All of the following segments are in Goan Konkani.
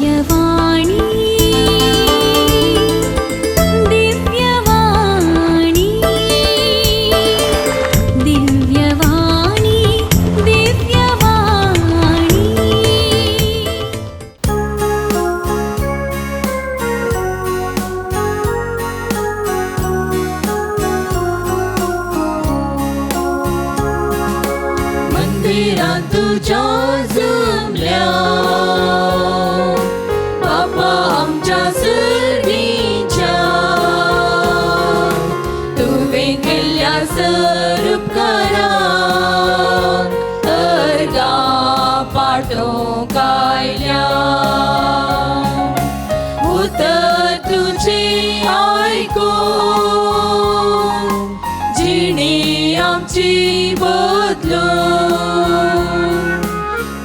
दिव्यवाणी दिव्यवाणी दिव्यवाणी दिव्यवाणी। मंदिरात तुझ्या जमल्या बापा आमच्या सर्गीच्या, तुवें केल्ल्या सर उपकाराक अर्गां पाठोवंक आयल्या। उतर तुजें आयकून जिणी आमची बदलून,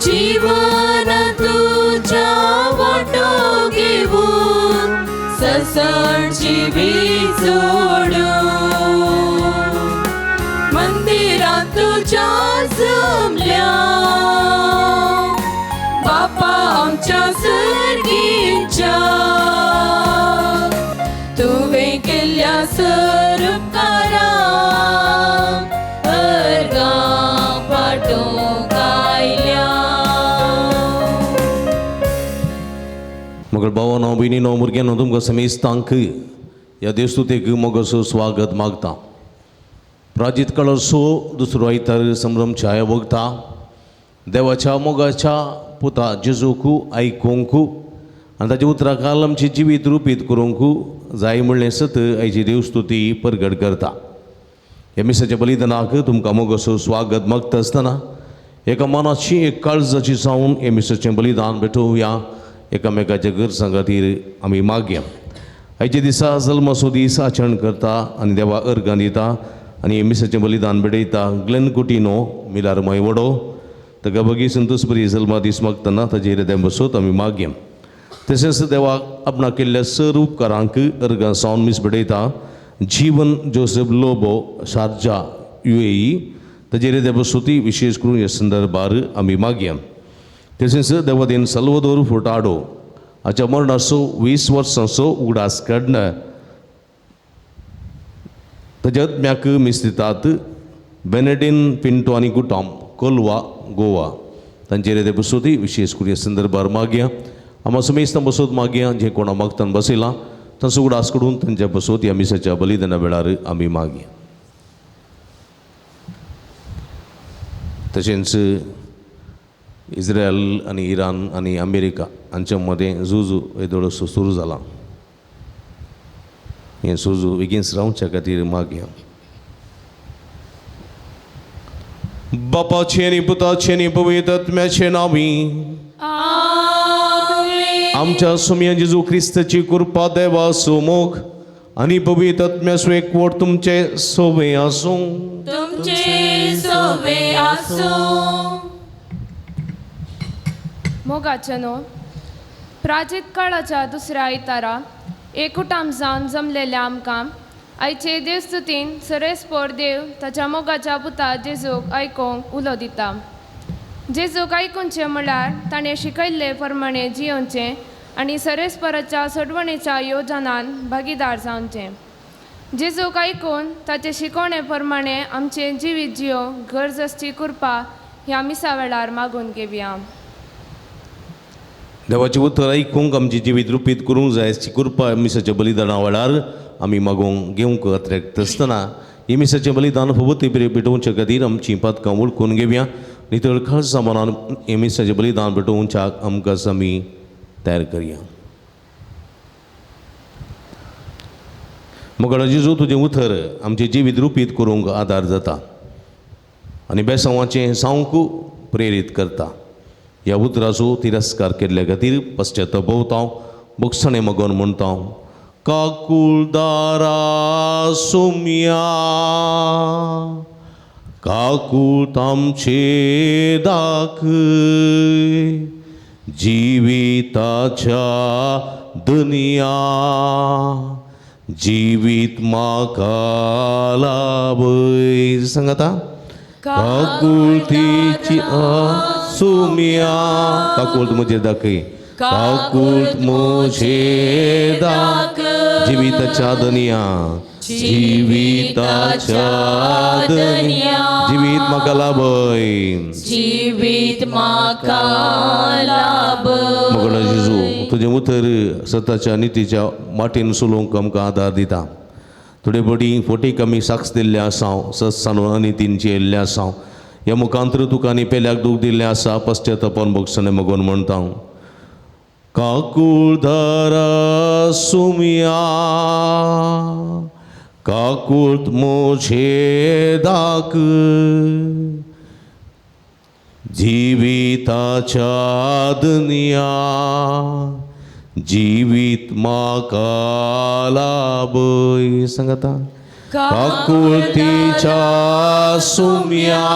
जीवन तुझ्या वाटो घेवन ससण जिवीत जोडून, मंदिरात तुझ्या जमल्या बापा आमच्या सर्गीच्या, तुवें केल्ल्या सर उपकाराक अर्गां पाठोवंक आयल्या। मगळ भावानो भयणीनो भुरग्यांनो तुमकां समेस्तांक ह्या देवस्तुतेक मोगाचो स्वागत मागता। प्राजीत काळाचो दुसरो आयतार संभ्रम छाया भोगता। देवाच्या मोगाच्या पुता जेजूक आयकूंक आनी ताच्या उतराक आमची जिवीत रुपीत करूंक जाय म्हणलें सत आयची देवस्तुती परगट करता। ह्या मिसाच्या बलिदानाक तुमकां मोगाचो स्वागत मागता आसतना एका मनाची एक काळजाची जावन ह्या मिसाचें बलिदान भेटोवया। एकामेकाच्या गरजां खातीर आमी मागया। आयच्या दिसा जल्माचो दीस आचरण करता आनी देवा अर्गां दिता आनी मिसाचें बलिदान भेटयता। ग्लेन कुटिनो मिलार मयवडो ताका बगी संतोष बरी जल्मा दीस मागतना ताजेर देव बसोत आमी मागया। तशेंच देवाक आपणाक केल्ल्या सर उपकारांक अर्गां सावन मीस भेटयता। जीवन जोसेफ लोबो शारजा UAE ताजेर देव बसोती विशेष करून ह्या संदर्भार आमी मागया। तशेंच देवादेन साल्वादोर फुटाडो हाच्या मरणाचो 20 वर्सांचो उगडास काडना ताच्या आत्म्याक मीस दितात। बेनेडीन पिंटो आनी कुटुंब कोलवा गोवा तांचेर ते बसोती विशेष करून ह्या संदर्भार मागया। आमा समेस्तां बसोत मागया जे कोणा मागतान बसयलां तांचो उगडास करून तांच्या बसोत ह्या मिसाच्या बलिदाना वेळार आमी मागया। तशेंच इस्रायल आनी इराण आनी अमेरिका हांच्या मदें झुजू येदोळसो सुरू जाला। हें झुजू बेगीन रावच्या खातीर मागया। बापाचें आनी पुताचें आनी पवित्र आत्म्याचें नांवी आमेन। आमच्या सुम्या जेजू क्रिस्ताची कृपा देवाचो मोग आनी पवित्र आत्म्याचो एकवट तुमचे सोबे आसूं। तुमचे सोबे आसूं। मोगाचे न्हू प्राचीत काळाच्या दुसऱ्या आयतारा एकूटाम जावन जमलेल्या आमकां आयचे देवस्तुतीन सरेस्पोर देव ताच्या मोगाच्या पुता जेजूक आयकूंक उलो दिता। जेजूक आयकुचें म्हळ्यार ताणें शिकयल्ले प्रमाणे जियोवचें आनी सरेस्पराच्या सोडवणेच्या योजनान भागीदार जावचें। जेजूक आयकून ताचे शिकवणे प्रमाणे आमचें जिवीत जियोवंक गरज आसची कृपा ह्या मिसा वेळार मागून घेवया। देवाचें उतर आयकूंक आमचें जिवीत रुपीत करूंक जाय अशी कृपा मिसाच्या बलिदाना वेळार आमी मागूंक घेवंक अत्रेक्त आसतना ही मिसाचें बलिदान फबती भेटोवचे खातीर आमचीं पातकां वळखून घेवया। नितळ खालसा मनान हे मिसाचें बलिदान भेटोवच्याक आमकां आमी तयार करया। मगळ जेजू तुजें उतर आमचें जिवीत रुपीत करूंक आदार जाता आनी बेसांवाचें सावंक प्रेरीत करता। ह्या उतराचो तिरस्कार केल्ल्या खातीर पश्चाताप भोवता बोगसणें मगोन म्हणटा काकुळदारा सोम्या काकूळ आमचे दाखय जिविताच्या दुनिया जिवीत म्हाका लाभय। सांगाता काकुळतीची सुम्या काकुळत म्हजेर दाखय काकूट म्हजे दाखय जिविताच्या दनिया जिविताच्या दनिया जिवीत म्हाका लाभय जिवीत म्हाका लाभय. मोगडा जेजू तुजें उतर सताच्या नितीच्या वाटेन चलोवंक आमकां आदार दिता. थोडे बडी फोटीक आमी साक्ष दिल्ले आसा सत सांडून अनितीन येयल्ले आसा ह्या मुखांतर तुका आनी पेल्याक दूख दिल्लें आसा पश्चातापान भोगसणें मगोन म्हणटा. काकुळदारा सुमया काकूट म्हजे दाखय जिविताच्या दनिया जिवीत म्हाका लाभय. सांगाता काकुळतीच्या सुमया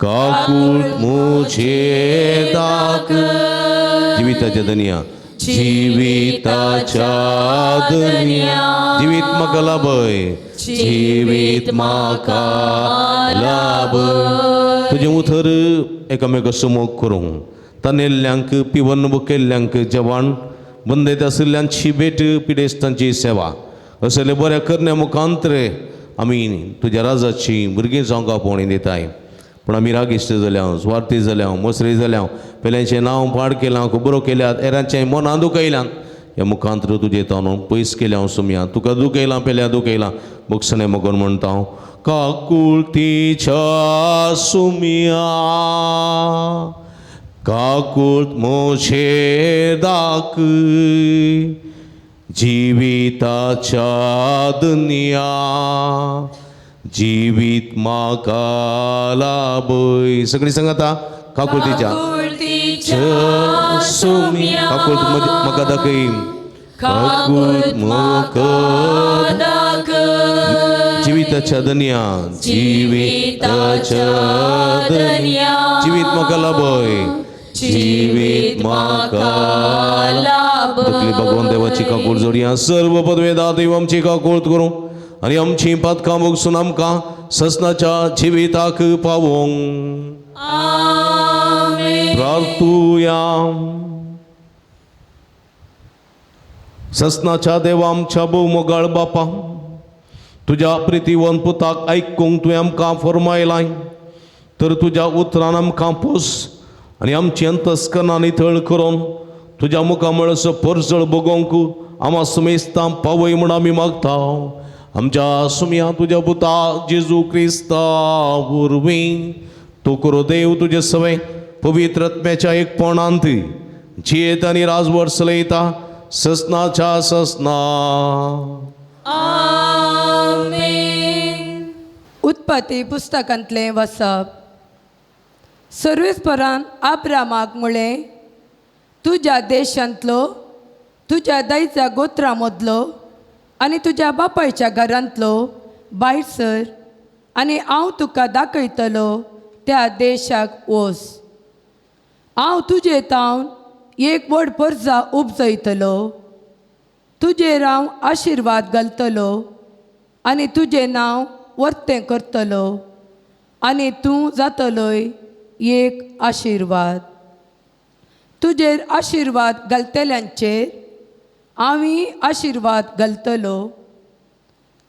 काकूट म्हजे दाखय जिविताच्या दनिया जिविताच्या दनिया जिवीत म्हाका लाभय जिवीत म्हाका लाभय. तुजें उतर एकामेका समोग करूं तानेल्ल्यांक पिवन बुकेल्ल्यांक जेवण बंदेत आशिल्ल्यांची भेट पिडेस्तांची सेवा असले बऱ्या करण्या मुखांतरे आमी तुज्या राजाची भुरगीं जावंक आपोवणी दिताय. पूण आमी रागिश्ट जाल्या स्वार्थी जाल्या मसरी जाल्या पेल्यांचें नांव पाड केलां खबरो केल्यात हेरांचें मनां दुखयल्यात ह्या मुखांतर तुजें तानू पयस केल्या हांव सुमया तुका दुखयलां पेल्या दुखयलां भोगसणें मगोन म्हणटा हांव. काकुळतीच्या सुमया काकूट म्हजे दाखय जिविताच्या दनिया जिवीत म्हाका लाभय. सगळीं सांगाता काकुळतीच्या सुमया काकूट म्हाका दाखय काकूट म्हाका दाखय जिविताच्या दनिया जिविताच्या दनिया जिवीत म्हाका लाभय जिवीत म्हाका लाभय. भगवान देवाची काकूट जोडया सर्व पदवेदा देव आमची काकूट करूं आनी आमची पातकां भोगसून आमकां ससनाच्या जिविताक पावोवंक. प्रार्थुया. ससनाच्या देवा आमच्या भोव मोगाळ बापा तुज्या प्रितीवन पुताक आयकूंक तुवें आमकां फरमायलाय तर तुज्या उतरान आमकां पोस आनी आमची अंतस्करणां नितळ करून तुज्या मुखामळसो परजळ भोगोवंक आमा सुमेस्तां पावय म्हूण आमी मागता. आमच्या सुमया तुज्या पुता जेजू क्रिस्ता वरवीं तूं करो देव तुजे सवें पवित्र आत्म्याच्या एकपणांत जियेत आनी राजवट चलयता ससनाच्या ससना. आमेन. उत्पत्ती पुस्तकांतलें वसप. सर्वेस्परान आब्रामाक म्हळें तुज्या देशांतलो तुज्या दायच्या गोत्रा मदलो आनी तुज्या बापायच्या घरांतलो भायर सर आनी हांव तुका दाखयतलो त्या देशाक वच. हांव तुजे तावन एक व्हड परजा उपजयतलो तुजेर हांव आशिर्वाद घालतलो आनी तुजें नांव वर्तें करतलो आनी तूं जातलोय एक आशिर्वाद. तुजेर आशिर्वाद घालतल्यांचेर हांवूय आशिर्वाद घालतलो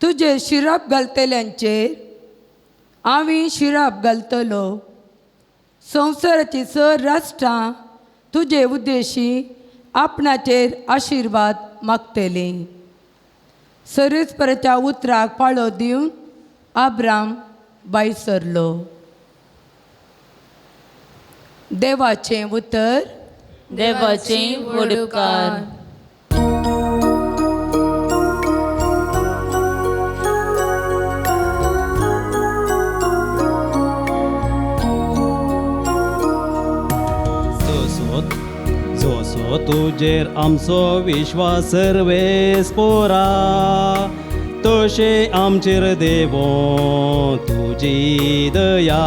तुजेर शिराप घालतल्यांचेर हांवूय शिराप घालतलो. संवसाराची सर राष्ट्रां तुजे उद्देशी आपणाचेर आशिर्वाद मागतलीं. सर्वेस्पराच्या उतराक पाळो दिवन आब्राम भायर सरलो. देवाचें उतर. देवाचें व्हडकार. जोसो तुजेर आमचो विश्वास सर्वेस्पोरा तशें आमचेर देवो तुजी दया.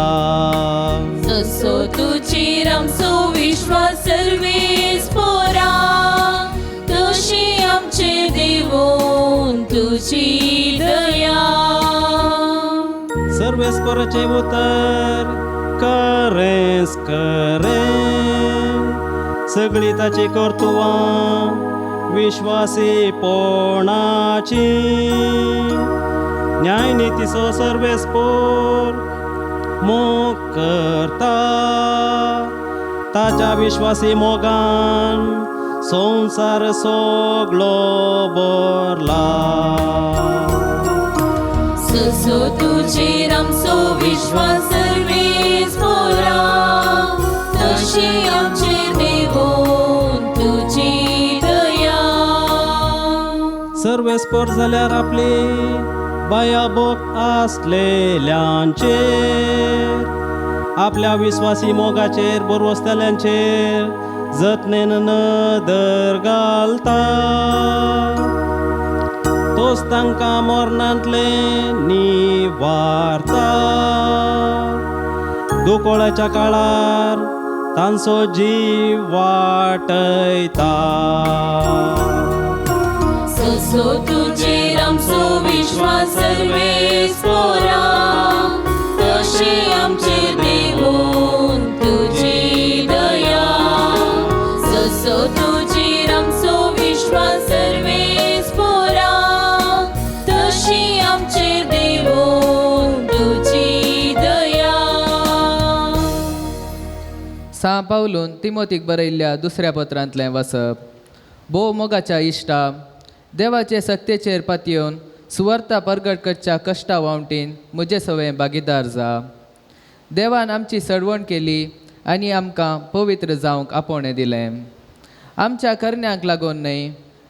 जसो तुजेर आमचो विश्वास सर्वेस्पोरा तशी आमचेर देवो तुजी दया. सर्वेस्पोराचें उतर करेंच करें सगळीं ताची कर्तुवां विश्वासीपणाची न्यायनितीचो सर्वेस्पोर मोग करता ताच्या विश्वासी मोगान संवसार सगळो भरला. ससो तुजेर आमचो विश्वास सर्वेस्पोरा तशी आमचेर देवून तुजी दया. सर्वेस्पोर जाल्यार आपली बायाबोक आसलेल्यांचेर आपल्या विश्वासी मोगाचेर बरवसतल्यांचेर जतनेन नदर घालता तोच तांकां मरणांतले निवारता दुकोळाच्या काळार तांचो जीव वाटयता. ससो तुजेर आमचो विश्वास सर्वेस्पोरा तशी आमचेर देवून तुजी दया. ससो तुजेर आमचो विश्वास सर्वेस्पोरा तशी आमचेर देवून तुजी दया. सां पावलून तिमोतीक बरयल्ल्या दुसऱ्या पत्रांतलें वाचप. भोव मोगाच्या इश्टा, देवाचे सक्तेचेर पातयेवन सुवार्ता परगट करच्या कश्टा वावटीन म्हजे सवें भागीदार जा. देवान आमची सडवण केली आनी आमकां पवित्र जावंक आपोवणें दिलें. आमच्या करण्यांक लागून न्हय,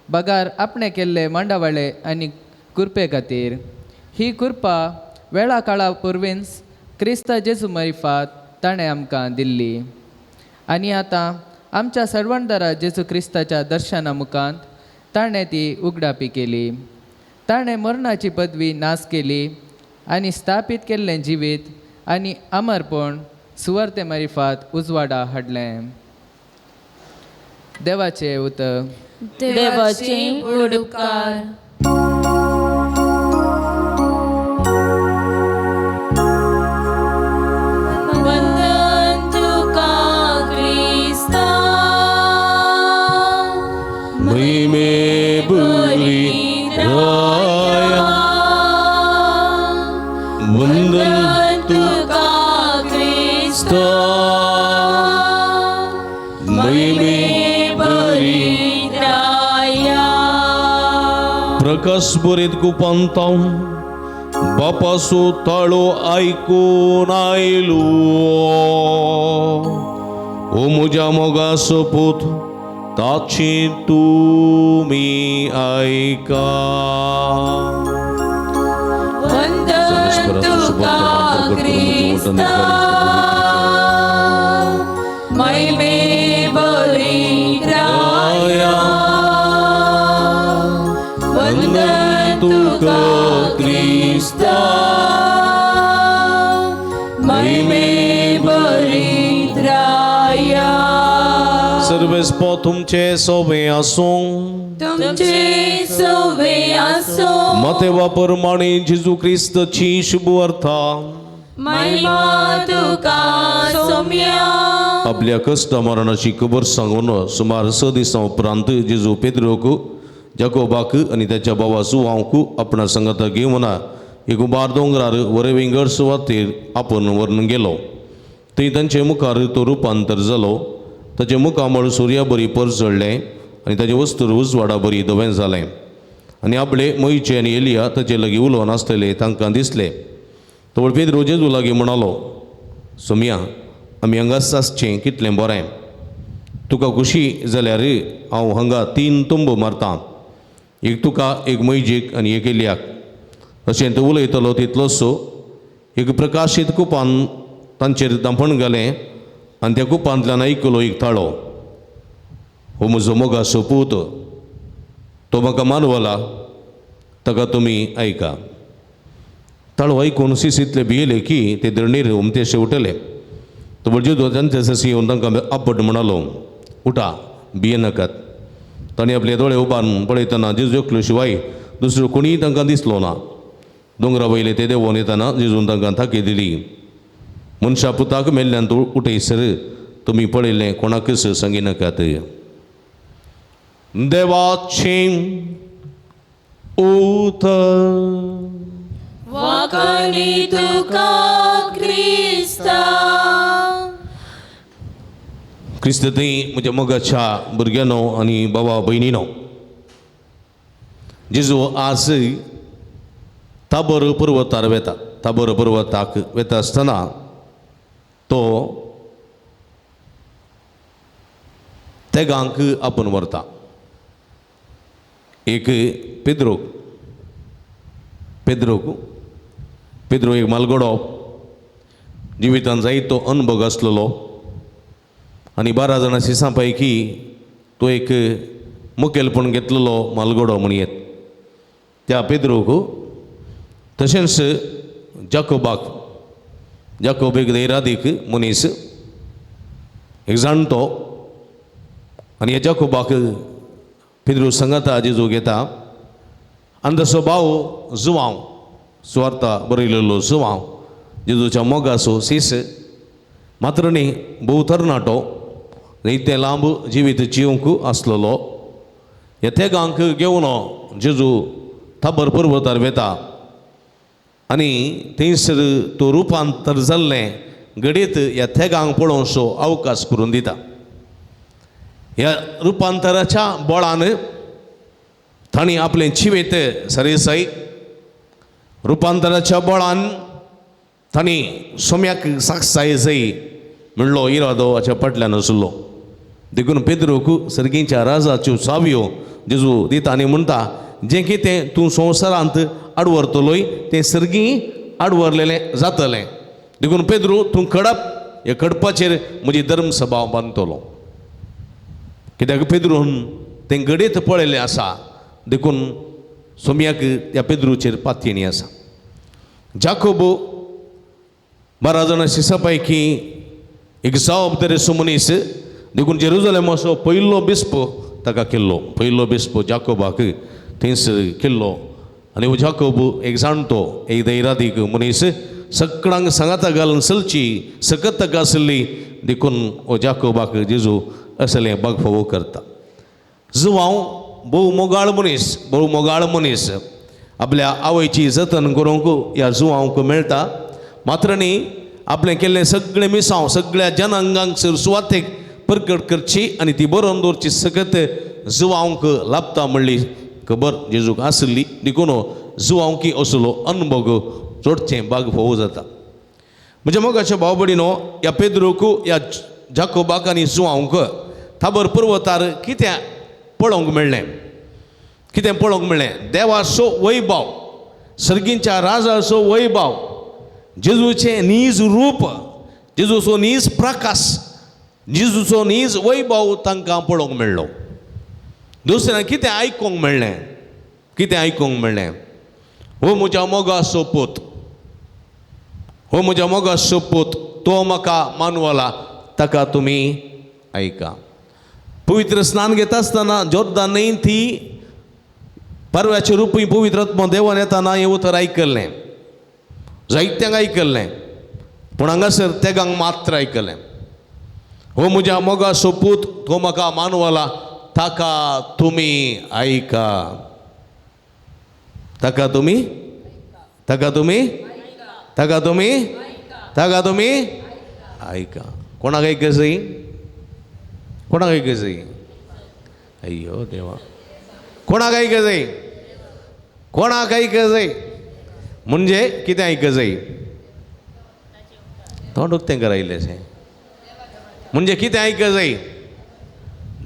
बगार आपणें केल्ले मांडावळे आनी कुरपे खातीर. ही कुरपा वेळा काळा पुर्वींच क्रिस्ता जेजू मरिफात ताणें आमकां दिल्ली. आनी आतां आमच्या सरवणदारा जेजू क्रिस्ताच्या दर्शना मुखांत ताणें ती उगडापी केली. ताणें मरणाची पदवी नाश केली आनी स्थापीत केल्लें जिवीत आनी अमरपण सुवार्ते मारिफात उजवाडा हाडलें. देवाचें उतर. देवाचे उपकार. वंदन तुका क्रिस्ता महिमे बरी राया वंदन तुका क्रिस्ता महिमे बरी राया. प्रकाश बरीत गुपांताव बापासो ताळो आयकून आयलो. ओ म्हज्या मोगासो पूत ताची तुमी आयका. वंदन तुका क्रिस्ता महिमे बरी राया. वंदन तुका क्रिस्ता महिमे बरी राया. सर्वेस्पो तुमचे सोबे आसूं. तुमचे सोबे आसूं. मातेवा परमाणे जेजू क्रिस्ताची शुभवार्ता. महिमा तुका सोम्या. आपल्या कश्ट मरणाची खबर सांगून सुमार 6 दिसां उपरांत जेजू पेद्रोक, जाकोबाक आनी ताच्या भावा सुवांक आपणा संगता घेवन एक उबार दोंगरार वरे विंगड सुवातेर आपूण व्हरून गेलो. थंय तांचे मुखार तो रुपांतर जालो. ताचें मुखामळ सुर्या बरी परजळ्ळें आनी ताचें वस्तूर उजवाडा बरी धवें जालें. आनी आपले मोयचे आनी एलिया ताचे लागीं उलोवन आसलेले तांकां दिसले. तवळ पेद्रो जेजू लागीं म्हणालो, सोमया आमी हांगाच आसचें कितलें बरें. तुका खुशी जाल्यार हांव हांगा 3 तुंबो मारतां, एक तुका, एक मैजीक आनी एक एलियाक. अशें तो उलयतलो तितलोसो एक प्रकाशीत कुपान तांचेर दांपण घालें आनी त्या कुपांतल्यान आयकलो एक ताळो, हो म्हजो मोगाचो पूत, तो म्हाका मानवला, ताका तुमी आयका. ताळो आयकून सिसीतले भियेले की ते धरणीर उमते शेवटले. तो म्हणजे तांचे ससी येवन तांकां आपट म्हणालो, उठा, भियेनाकात. तांणी आपले दोळे उबारून पळयतना जेजू एकलो शिवाय दुसरो कोणीय तांकां दिसलो ना. दोंगरा वयले ते देंवोन येतना जेजून तांकां थाकी दिली, मनशा पुताक मेल्ल्यान तूं उठयसर तुमी पळयलें कोणाकच सांगिनाकात. देवाचें उतर. वाखाणी तुका क्रिस्ता. क्रिस्त थंय म्हज्या मोगाच्या भुरग्यांनो आनी बाबा भयणीनो, जेजू आज ताबोर पर्वतार वेता. ताबोर पर्वताक वेता आसतना तो तेगांक आपूण व्हरता. एक पेद्रोक, पेद्रोक पेद्रो एक मालगडो, जिवितान जायतो अनुभव आसलेलो आनी 12 जाणां शिसां पैकी तो एक मुखेलपण घेतलेलो मालगडो म्हणयेत. त्या पेद्रोक तशेंच जाकोबाक, जाकोब एक धैरादीक मनीस, एक जाणटो, आनी ह्या जाकोबाक पेद्रो सांगाता जेजू घेता. आनी तसो भाव जुवांव, सुवार्ता बरयलेलो जुवांव, जेजूच्या मोगाचो सीस, मात्र न्ही भोव तरणाटो, इतलें लांब जिवीत जिवंक आसलेलो. ह्या तेगांक घेवन जेजू ताबर पर्वतार वेता आनी थंयसर तो रुपांतर जाल्लें घडयेत ह्या तेगांक पळोवचो अवकाश करून दिता. ह्या रुपांतराच्या बळान तांणी आपलें जिवीत सरेसाय, रुपांतराच्या बळान तांणी सोम्याक साक्षाय जाय म्हणलो इरादो हाच्या फाटल्यान आसलो. देखून पेद्रोक सर्गीच्या राजाच्यो चावयो जेजू दिता आनी म्हणटा, जें कितें तूं संवसारांत आडवरतलोय तें सर्गी आडवरलेलें जातलें. देखून पेद्रो तूं कडप, ह्या कडपाचेर म्हजी धर्मसभा बांदतलो. कित्याक पेद्रून तें घडयेत पळयलें आसा, देखून सोम्याक त्या पेद्रूचेर पातयेणी आसा. जाकोब 12 जाणां शिसां पैकी एक जबाबदारीचो मनीस, देखून जेरुजलेमाचो पयलो बिस्प ताका केल्लो, पयलो बिस्प जाकोबाक थंयसर केल्लो. आनी हो जाकोब एक जाणटो, एक धैरादीक मनीस, सगळ्यांक सांगाता घालून चलची सकत ताका आसली, देखून हो जाकोबाक जेजू असलें बाग फावो करता. जुवांव भोव मोगाळ मनीस, भोव मोगाळ मनीस, आपल्या आवयची जतन करूंक ह्या जुवांक मेळटा. मात्र न्ही आपलें केल्लें सगळें मिसांव सगळ्या जनांगांक सुवातेक परगट करची आनी ती बरोवन दवरची सकत जुवांक लाभता म्हणली खबर जेजूक आसली. देखून जुवांकी असलो अनुभव चडचें बाग फोव जाता. म्हज्या मोगाच्या भाव भयणीनो, ह्या पेद्रूक, ह्या जाकोबाक आनी जुवांक ताबर पर्वतार कितें पळोवंक मेळ्ळें, कितें पळोवंक मेळ्ळें? देवाचो वैभव, सर्गींच्या राजाचो वैभव, जेजूचें नीज रूप, जेजूचो नीज प्रकाश, जेजूचो नीज वैभव तांकां पळोवंक मेळ्ळो. दुसऱ्यां कितें आयकूंक मेळ्ळें, कितें आयकूंक मेळ्ळें? हो म्हज्या मोगाचो पूत, हो म्हज्या मोगाचो पूत, तो म्हाका मानवला, ताका तुमी आयका. पवित्र स्नान घेता आसतना जोर्दान न्हंय ती परव्याचे रुपी पवित्र आत्मो देवान येताना हें उतर आयकल्लें, जायत्यांक आयकल्लें, पूण हांगासर तेगांक मात्र आयकलें. हो म्हज्या मोगाचो पूत, तो म्हाका मानवला, ताका तुमी आयका, ताका तुमी, ताका तुमी, ताका तुमी, ताका तुमी आयका. कोणाक आयकजाय? कोणाक आयकजाय? अय्यो देवा, कोणाक आयकजाय? कोणाक आयकजाय म्हणजे कितें आयकजाय? तोंड उक्तें करायलें अशें म्हणजे कितें आयकजाय?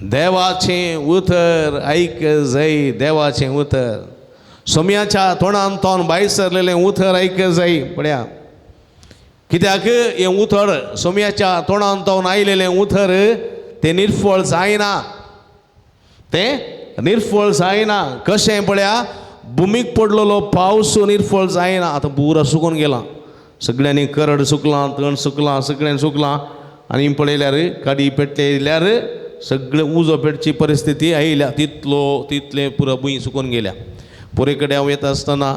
देवाचें उतर आयकजाय, देवाचें उतर, सोम्याच्या तोंडान तोंड भायर सरलेलें उतर आयकजाय. पळया कित्याक हें उतर सोम्याच्या तोंडान तोंड आयलेलें उतर तें निर्फळ जायना, तें निर्फळ जायना. कशें पळया, भुमीक पडलेलो पावस निर्फळ जायना. आतां पुरा सुकून गेला, सगळ्यांनी करड सुकलां, तण सुकलां, सगळ्यांनी सुकलां, आनी पळयल्यार काडी पेटल्यार सगळें उजो पेटची परिस्थिती आयल्या. तितलो तितलें पुरो भूंय सुकून गेल्या. पुरे कडेन हांव येता आसतना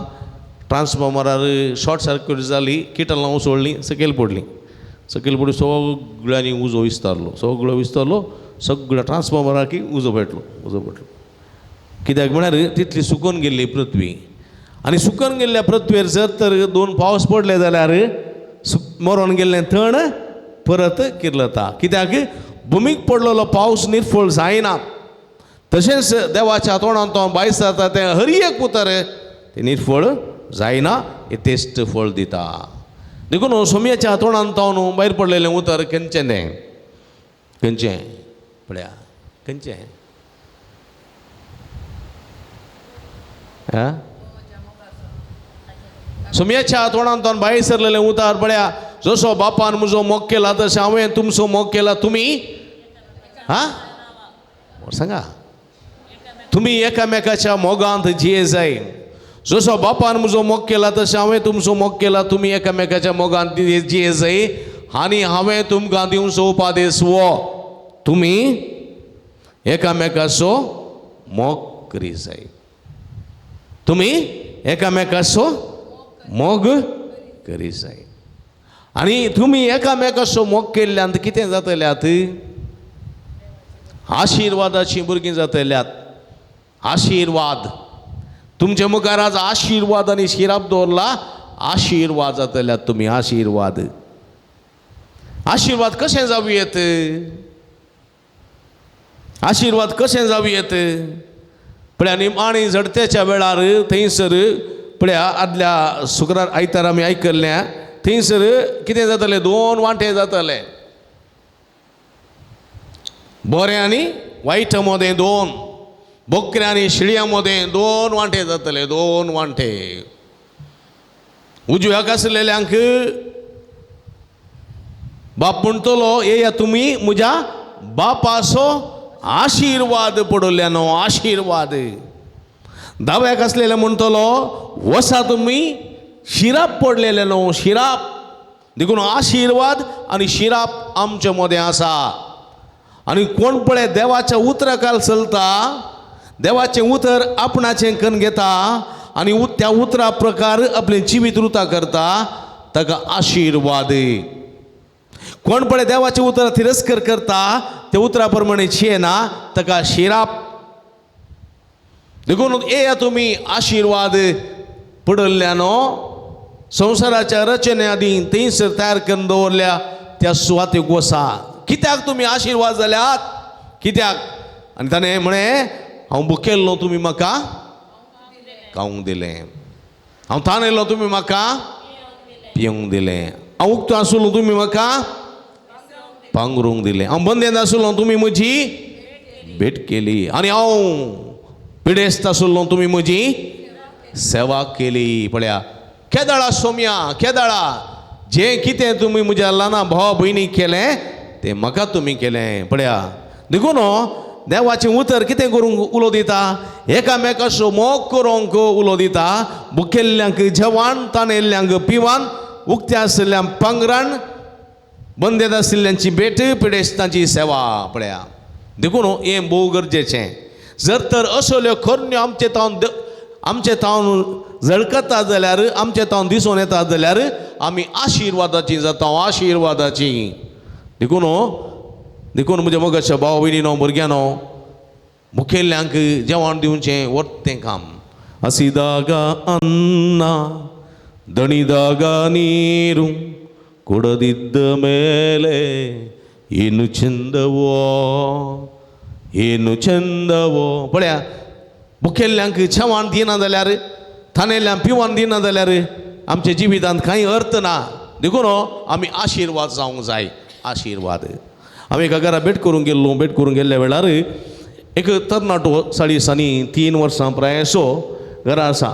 ट्रान्सफॉर्मरार शॉर्ट सर्क्यूट जाली, किटलां उसळ्ळीं, सकयल पडलीं. सकयल पडून सगळ्यांनी उजो विस्तारलो, सगळो विस्तारलो, सगळ्या ट्रान्सफॉर्मराक उजो पेटलो, उजो पेटलो. कित्याक म्हळ्यार तितली सुकून गेल्ली पृथ्वी आनी सुकून गेल्ल्या पृथ्वेर जर तर 2 पावस पडले जाल्यार मरोन गेल्लें तण परत किर्लता. कित्याक भुमीक पडलेलो पावस निर्फळ जायना. तशेंच देवाच्या तोंडान तो भायर सरता तें हर एक उतर तें निर्फळ जायना, येतेश्ट फळ दिता. देखून सोमयाच्या तोंडान तो भायर पडलेलें उतर खंयचें तें, खंयचें पळया, खंयचें आं सोमयाच्या तोंडान तो भायर सरलेलें उतर पळया, जसो बापान म्हजो मोग केला तशें हांवें तुमचो मोग केला, तुमी आं सांगा, तुमी एकामेकाच्या मोगांत जिये जाय. जसो बापान म्हजो मोग केला तशें हांवें तुमचो मोग केला, तुमी एकामेकाच्या मोगांत जिये जाय. आनी हांवें तुमकां दिवचो उपादेस हो, तुमी एकामेकाचो मोग करी जाय, तुमी एकामेकाचो मोग करी जाय. आनी तुमी एकामेकाचो मोग केल्ल्यान कितें जातल्यात, आशिर्वादाचीं भुरगीं जातल्यात. आशिर्वाद तुमचे मुखार आज आशिर्वाद आनी शिराप दवरला, आशिर्वाद जातल्यात तुमी. आशिर्वाद, आशिर्वाद कशें जावं येत, आशिर्वाद कशें जावं येत? पळया निमाणी झडतेच्या वेळार थंयसर पळया आदल्या शुक्रार आयतार आमी आयकल्लें, थंयसर कितें जातलें, 2 वांटे जातले, बरें आनी वायट मदें 2, बोकऱ्या आनी शिळयां मदें 2 वांटे जातले, 2 वांटे. उजव्याक आसलेल्यांक बाप म्हणटलो, येया तुमी म्हज्या बापाचो आशिर्वाद पडल्या न्हू, आशिर्वाद. दाव्याक आसलेले म्हणटलो, वसा तुमी शिराप पडलेले न्हू, शिराप. देखून आशिर्वाद आनी शिराप आमचे मदें आसा. आनी कोण पळय देवाच्या उतराकाल चलता, देवाचें उतर आपणाचें कन्न घेता आनी त्या उतरा प्रकार आपलें जिवीत रुता करता, ताका आशिर्वाद. कोण पळय देवाचें उतर तिरस्कार करता, त्या उतरा प्रमाणे ना, ताका शिराप. देखून येया तुमी आशिर्वाद पडल्ल्या न्हू, संवसाराच्या रचने आदीं थंयसर तयार करून दवरल्या त्या सुवातेक वसा. कित्याक तुमी आशिर्वाद जाल्यात, कित्याक? आनी ताणें म्हळें, हांव भुकेल्लो तुमी म्हाका खावंक दिलें, हांव तानेल्लो तुमी म्हाका पिवंक दिलें, हांव उक्तो आसलो तुमी म्हाका पांगरूंक दिलें, हांव बंदेंत आसलो तुमी म्हजी भेट केली, आनी हांव पिडेस्त आसलो तुमी म्हजी सेवा केली. पळया केदाळा सोम्या, केदाळा जें कितें तुमी म्हज्या ल्हाना भाव भयणीक केलें तें म्हाका तुमी केलें. पळया देखून देवाचें उतर कितें करूंक उलो दिता, एकामेकाचो मोग करूंक उलो दिता. भुकेल्ल्यांक जेवण, तानेल्ल्यांक पिवान, उक्त्या आशिल्ल्यांक पांगरान, बंदेत आशिल्ल्यांची भेट, पिडेस्तांची सेवा. पळया देखून हें भोव गरजेचें. जर तर असल्यो करण्यो आमचे तावन झळकता जाल्यार, आमचे तावन दिसून येता जाल्यार आमी आशिर्वादाची जाता, आशिर्वादाची. देखून देखून म्हज्या मोगाच्या भाव भयणीनो, भुरग्यांनो, मुखेल्यांक जेवण दिवचें वर्तें काम. ಹಸಿದಾಗ ಅನ್ನ ದಣಿದಾಗ ನೀರು ಕೊಡದಿದ್ದ ಮೇಲೆ ಏನು ಚಂದವೋ ಏನು ಚಂದವೋ. पळया मुखेल्यांक जेवण दिना जाल्यार थानेल्यांक पिवन दिना जाल्यार आमच्या जिवितांत कांय अर्थ ना. देखून आमी आशिर्वाद जावंक जाय. आशिर्वाद. आमी एका घरा भेट करूंक गेल्लो. भेट करूंक गेल्ल्या वेळार एक तरणाटो 3.5 वर्सां प्रायेचो घरा आसा.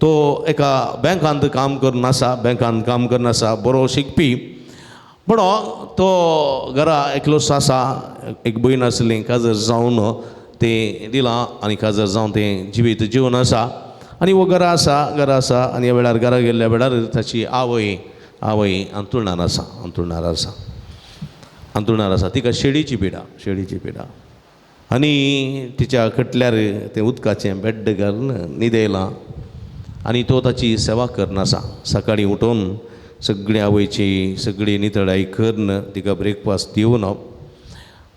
तो एका बँकांत काम करून आसा. बँकांत काम करून आसा, बरो शिकपी. पूण तो घरा एकलोच आसा. एक भयण आसली, काजर जावन तें दिलां आनी काजर जावन तें जिवीत जिवन आसा. आनी हो घरा आसा, घरा आसा. आनी ह्या वेळार घरा गेल्ल्या वेळार ताची आवय आवय अंतुळणार आसा, अंतुळणार आसा, अंतुळणार आसा. तिका शेडीची पिडा, शेडीची पिडा. आनी तिच्या कटल्यार तें उदकाचें बेड्ड घालून न्हिदयलां आनी तो ताची सेवा करून आसा. सकाळीं उठून सगळी आवयची सगळी नितळाई करून तिका ब्रेकफास्ट दिवन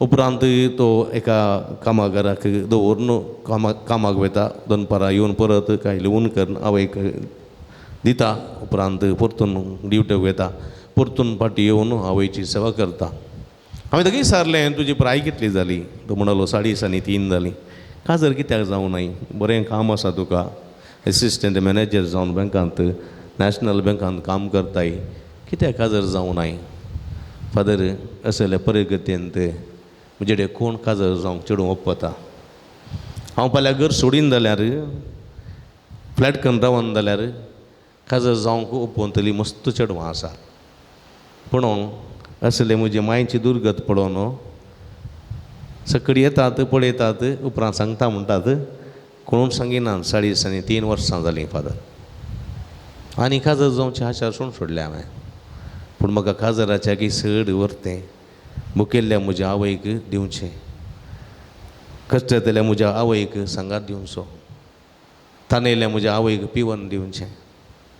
उपरांत तो एका कामागाराक दवरून कामाक वयता. दनपारां येवन परत कांय लिवून करून आवयक दिता. उपरांत परतून ड्युटेक वयता, परतून फाटीं येवन आवयची सेवा करता. हांवें ताका विचारलें तुजी प्राय कितली जाली? तो म्हणालो 3.5 जाली. काजर कित्याक जावं नाय? बरें काम आसा तुका, एसिस्टंट मॅनेजर जावन बँकांत नॅशनल बँकांत काम करताय, कित्याक काजर जावं नाय? फादर असल्या परिगतेंत म्हजे कडेन कोण काजर जावंक चेडूं ओपता? हांव फाल्यां घर सोडीन जाल्यार फ्लॅट करून रावन जाल्यार काजर जावंक ओपोवतली मस्त चेडवां आसा. पूण असले म्हजे मांयची दुर्गत पळोवन सकाळीं येतात पळयतात उपरांत सांगता म्हणटात कोण सांगिना. 3.5 वर्सां जालीं फादर आनी काजर जावची आशा सोडून सोडल्या हांवें. पूण म्हाका काजराच्या की चड व्हरतें मुखेल्ल्या म्हज्या आवयक दिवचें, कश्टतल्या म्हज्या आवयक सांगात दिवचो, तानेल्या म्हज्या आवयक पिवन दिवचें.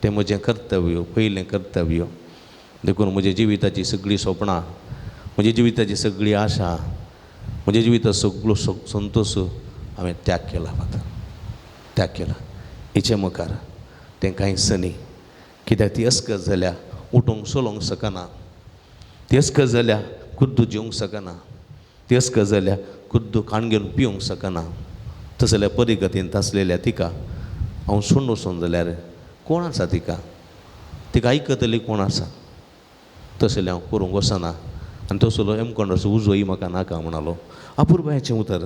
तें म्हजें कर्तव्य, पयलें कर्तव्य. देखून म्हज्या जिविताची सगळीं सपनां, म्हज्या जिविताची सगळी आशा, म्हज्या जिविताचो सगळो संतोश हांवें त्याग केला फादर, त्याग केला. हिचे मुखार तें कांयच न्ही, कित्याक ती अस्कत जाल्या उठूंक चलोवंक शकना, ती अस्कत जाल्या खुद्द जेवंक शकना, ती अस्कत जाल्या खुद्द खाण घेवन पिवंक शकना. तसल्या परिगतींत आसलेल्या तिका हांव सोडून वचून जाल्यार कोण आसा तिका? तिका आयकतली कोण आसा? तसलें हांव करूंक वचना आनी तसलो एमकोंडाचो उजोय म्हाका नाका म्हणालो. अपुरबायेचें उतर.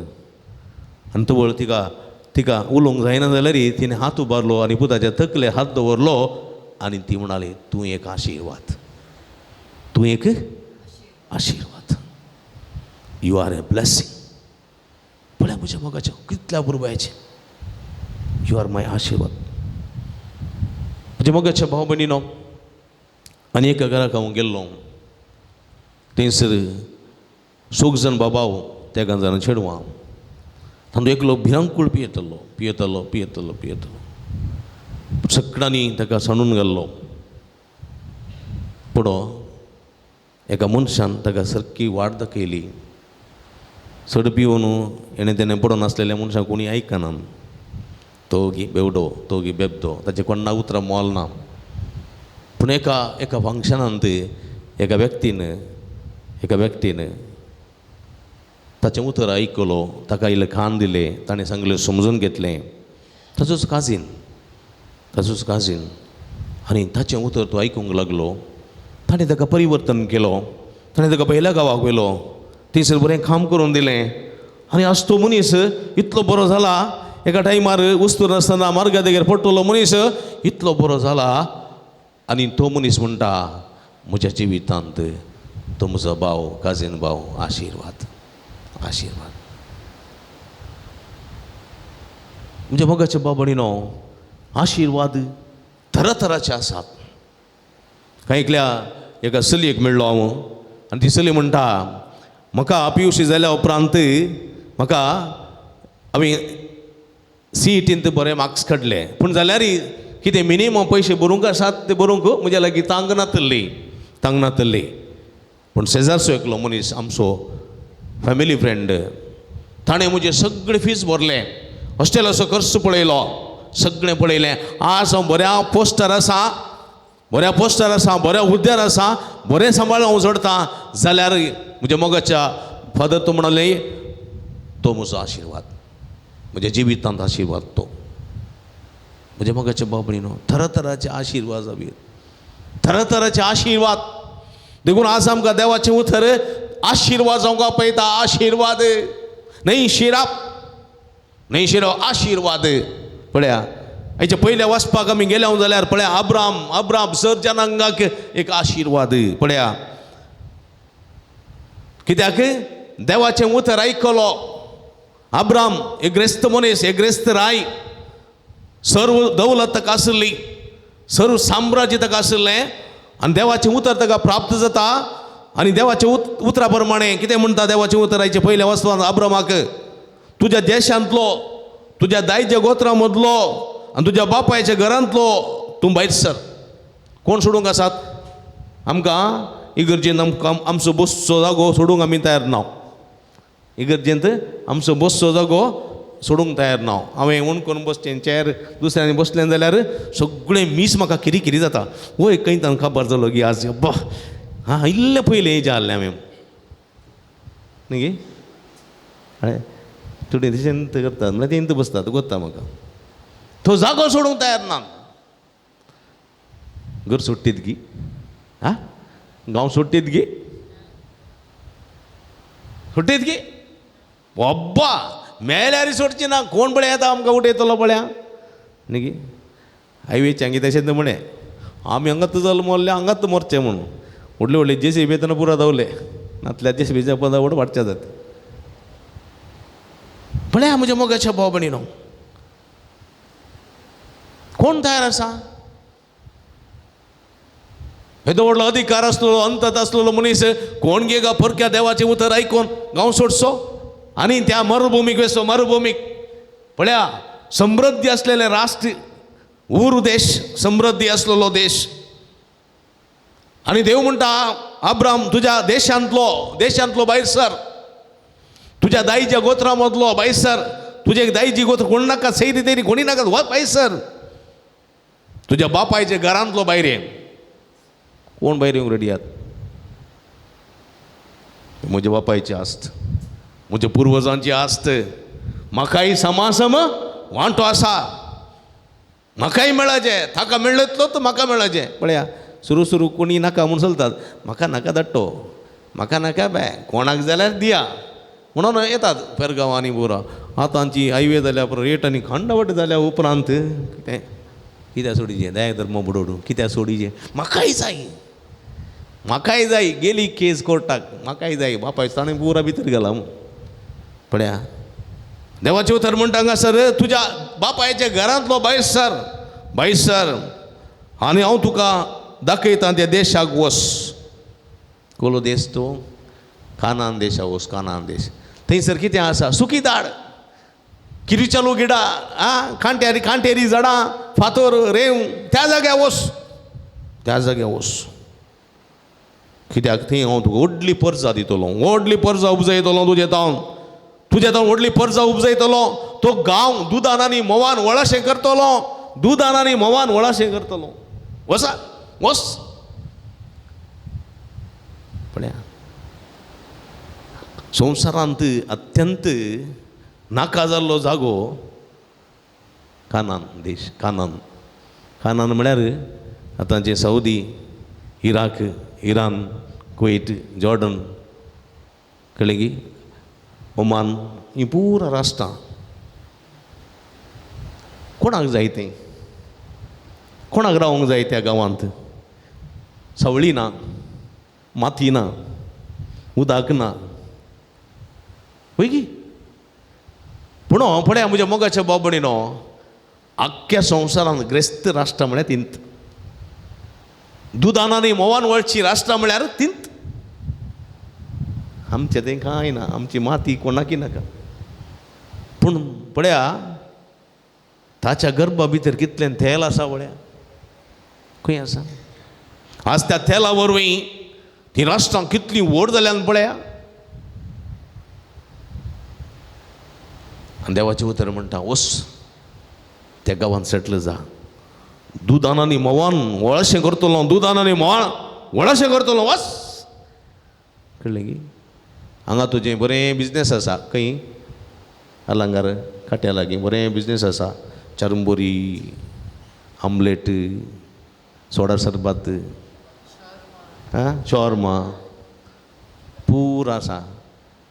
आनी तवळ तिका तिका उलोवंक जायना जाल्यार तिणें हात उबारलो आनी पुताच्या तकले हात दवरलो आनी ती म्हणाली तूं एक आशिर्वाद, तूं एक आशिर्वाद, you are a blessing. पळय म्हज्या मोगाचें कितल्या अपुरबायेचें, you are my आशिर्वाद. म्हज्या मोगाच्या भाव भयणीनो, आनी एका घराक हांव गेल्लो, थंयसर सोग जाण बाबाव तेगां जाणां चेडवां, तांचो एकलो भिरांकूळ पियेतलो पियेतलो पियेतलो पियेतलो, सगळ्यांनी ताका सांडून घाल्लो. पूण एका मनशान ताका सारकी वाट दाखयली. चड पिवन हेणें तेणें पडून आसलेल्या मनशाक कोणी आयकना, तो गी बेवडो, तो गी बेबदो, ताचें कोण्णा उतरां मोल ना. पूण एका एका फंक्शनांत एका व्यक्तीन ताचें उतर आयकलो, ताका इल्लें खाण दिलें, ताणें सांगलें समजून घेतलें. ताचोच काजीन, ताचोच काजीन आनी ताचें उतर तो आयकूंक लागलो. ताणें ताका परिवर्तन केलो, ताणें ताका पहिल्या गांवाक व्हेलो, थंयसर बरें काम करून दिलें. आनी आज तो मनीस इतलो बरो जाला, एका टायमार वस्तू नासतना मार्गा देगेर पडटलो मनीस इतलो बरो जाला. आनी तो मनीस म्हणटा म्हज्या जिवितांत तो म्हजो भाव, काजीन भाव आशिर्वाद, आशिर्वाद. म्हज्या मोगाच्या भाव भयणीनो, आशिर्वाद तरातराचे आसात. कांय एकल्या एका चलयेक मेळ्ळो हांव आनी ती चली म्हणटा म्हाका PUC जाल्या उपरांत म्हाका हांवें CETंत बरे मार्क्स काडले, पूण जाल्यार कितें मिनिमम पयशे भरूंक आसात ते भरूंक म्हज्या लागीं तांक नातल्ली, तांक नातल्ली. पूण शेजारचो एकलो मनीस आमचो फॅमिली फ्रेंड, ताणें म्हजें सगळें फीज भरलें, हॉस्टेलाचो खर्च पळयलो, सगळें पळयलें. आज हांव बऱ्या पोस्टर आसा, बऱ्या पोस्टर आसा, बऱ्या हुद्द्यार आसा, बरें सांबाळ हांव जोडटा, जाल्यार म्हज्या मोगाच्या फादर तो म्हणाले तो म्हजो आशिर्वाद, म्हज्या जिवितांत आशिर्वाद तो. म्हज्या मोगाच्या भाव भयणीनो, तरातराचे आशिर्वाद जावये, तरातराचे आशिर्वाद. देखून आज आमकां देवाचें उतर आशिर्वाद जावंक पळयता. आशिर्वाद न्हय शिराप, न्हय शिराप, आशिर्वाद. पळया हाच्या पयल्या वाचपाक आमी गेल्या जाल्यार पळया अब्राम, अब्राम सर जनांगाक एक आशिर्वाद. पळया कित्याक देवाचें उतर आयकलो. अब्राम एक ग्रेस्त मनीस, एक ग्रेस्त राय, सर्व दौलत ताका आशिल्ली, सर्व साम्राज्य ताका आशिल्लें आनी देवाचें उतर ताका प्राप्त जाता. आनी देवाच्या उतरा प्रमाणे कितें म्हणटा देवाचें उतर आयचे पयल्या वचपाक अब्रामाक, तुज्या देशांतलो, तुज्या दायच्या गोत्रा मदलो आनी तुज्या बापायच्या घरांतलो तूं भायर सर. कोण सोडूंक आसात? आमकां इगर्जेन आमकां आमचो बसचो जागो सोडूंक आमी तयार ना. इगर्जेंत आमचो बसचो जागो सोडूंक तयार ना. हांवें हुणकोन बसचें चेर दुसऱ्यांनी बसलें जाल्यार सगळें मीस म्हाका किरी किरी जाता. वय खंय तांकां खबर जालो की आज अब्बा हां इल्लें पयलें हेजें आहलें हांवें न्ही गे. हय थोडीं तशें करतात म्हणल्यार तेंत बसतात गोत्ता म्हाका तो जागो सोडूंक तयार ना. घर सोडटीत गी आं गांव सोडटीत गी सोडटीत गी बाब्बा मेल्यार सोडची ना. कोण पळय येता आमकां उठयतलो पळया न्ही गी. हायवेचे हांगे तशेंच म्हणे आमी हांगात जल्मल्ले हांगात मरचें म्हणून व्हडले व्हडले जेसीबी येतना पुरा धांवले नातल्या जेसीबीच्या पदा व्हड वाडच्या जाता. पळया म्हज्या मोगाच्या भाव भयणीनो, कोण तयार आसा? येदो व्हडलो अधिकार आसलेलो अंतत आसलेलो मनीस कोण गे गा परक्या देवाचें उतर आयकून गांव सोडचो आनी त्या मरुभुमीक वेसो. मरुभुमीक पळया समृद्धी आसलेलें राष्ट्र उर देश, समृद्धी आसलेलो देश. आनी देव म्हणटा अब्राम तुज्या देशांतलो देशांतलो भायर सर, तुज्या दाईच्या गोत्रा मदलो भायर सर, तुजे दाईची गोत्र कोण नाका सैरी तेरी कोणी नाका वच भायर सर, तुज्या बापायच्या घरांतलो भायर ये. कोण भायर येवंक रेडी आहात? म्हज्या बापायची आस्त, म्हज्या पुर्वजांची आस्त, म्हाकाय समासम वांटो आसा, म्हाकाय मेळाचें, ताका मेळ्ळेतलो तो म्हाका मेळाचें. पळया सुरू सुरू कोणी नाका म्हूण चलतात, म्हाका नाका धाडटो, म्हाका नाका बाय, कोणाक जाल्यार दिया म्हणून येतात पेरगांव आनी बोरा. आतांची हायवे जाल्या रेट आनी खंडवट जाल्या उपरांत कितें कित्याक सोडीचें दया धर्म बुडोडू कित्याक सोडीचें, म्हाकाय जाय म्हाकाय जाय. गेली केस कोर्टाक, म्हाकाय जाय बापाय ताणें पुरा भितर गेला. पळया देवाचें उतर म्हणटा हांगासर तुज्या बापायच्या घरांतलो भायर सर, भायर सर आनी हांव तुका दाखयता त्या देशाक वस. कोलो देश तो? कानान देशा वस, कानान देश. थंयसर कितें आसा? सुकी दाड, किरिचालू गिडा आं, कांट्यारी कांटेरी झाडां, फातोर रेंव, त्या जाग्यार वस, त्या जाग्यार वस. कित्याक थंय हांव तुका व्हडली परजा दितलो, व्हडली परजा उपजयतलो तुजे तावन, तुजे तावन व्हडली परजा उपजयतलो. तो गांव दुदान आनी म्होंवान वळाशें करतलो, दुदान आनी म्होंवान वळाशें करतलो. वसा वस. पळया संवसारांत अत्यंत नाका जाल्लो जागो कानान देश. कानान, कानान म्हळ्यार आतांचे Saudi, Iraq, Iran, Kuwait, Jordan, कळ्ळें की, ओमान, ही पुरा राष्ट्रां. कोणाक जाय तें? कोणाक रावंक जाय त्या गांवांत? सावळी ना, माती ना, उदक ना, वय की? पूण पळया म्हज्या मोगाच्या भाव भयणीनो, आख्ख्या संवसारांत ग्रेस्त राष्ट्रां म्हळ्यार तींत, दुदान आनी म्होंवान वळची राष्ट्रां म्हळ्यार तींत. आमचें तें कांय ना, आमची माती कोणाकी नाका. पूण पळया ताच्या गर्भा भितर कितलें तेल आसा पळया, खंय आसा? आज त्या तेला वरवीं ती राष्ट्रां कितलीं व्हड जाल्यान पळया. आनी देवाचें उतर म्हणटा वस त्या गांवांत सेटल जा, दुदान आनी म्होंवान वळशें करतलो, दुदान आनी म्होंवान वळशें करतलो, वस. कळ्ळें की? हांगा तुजें बरें बिजनेस आसा, खंय अलंगार काट्या लागीं बरें बिजनेस आसा, चरंबोरी, आमलेट, सोडा सरबत, आं, शॉर्मा पुरा आसा.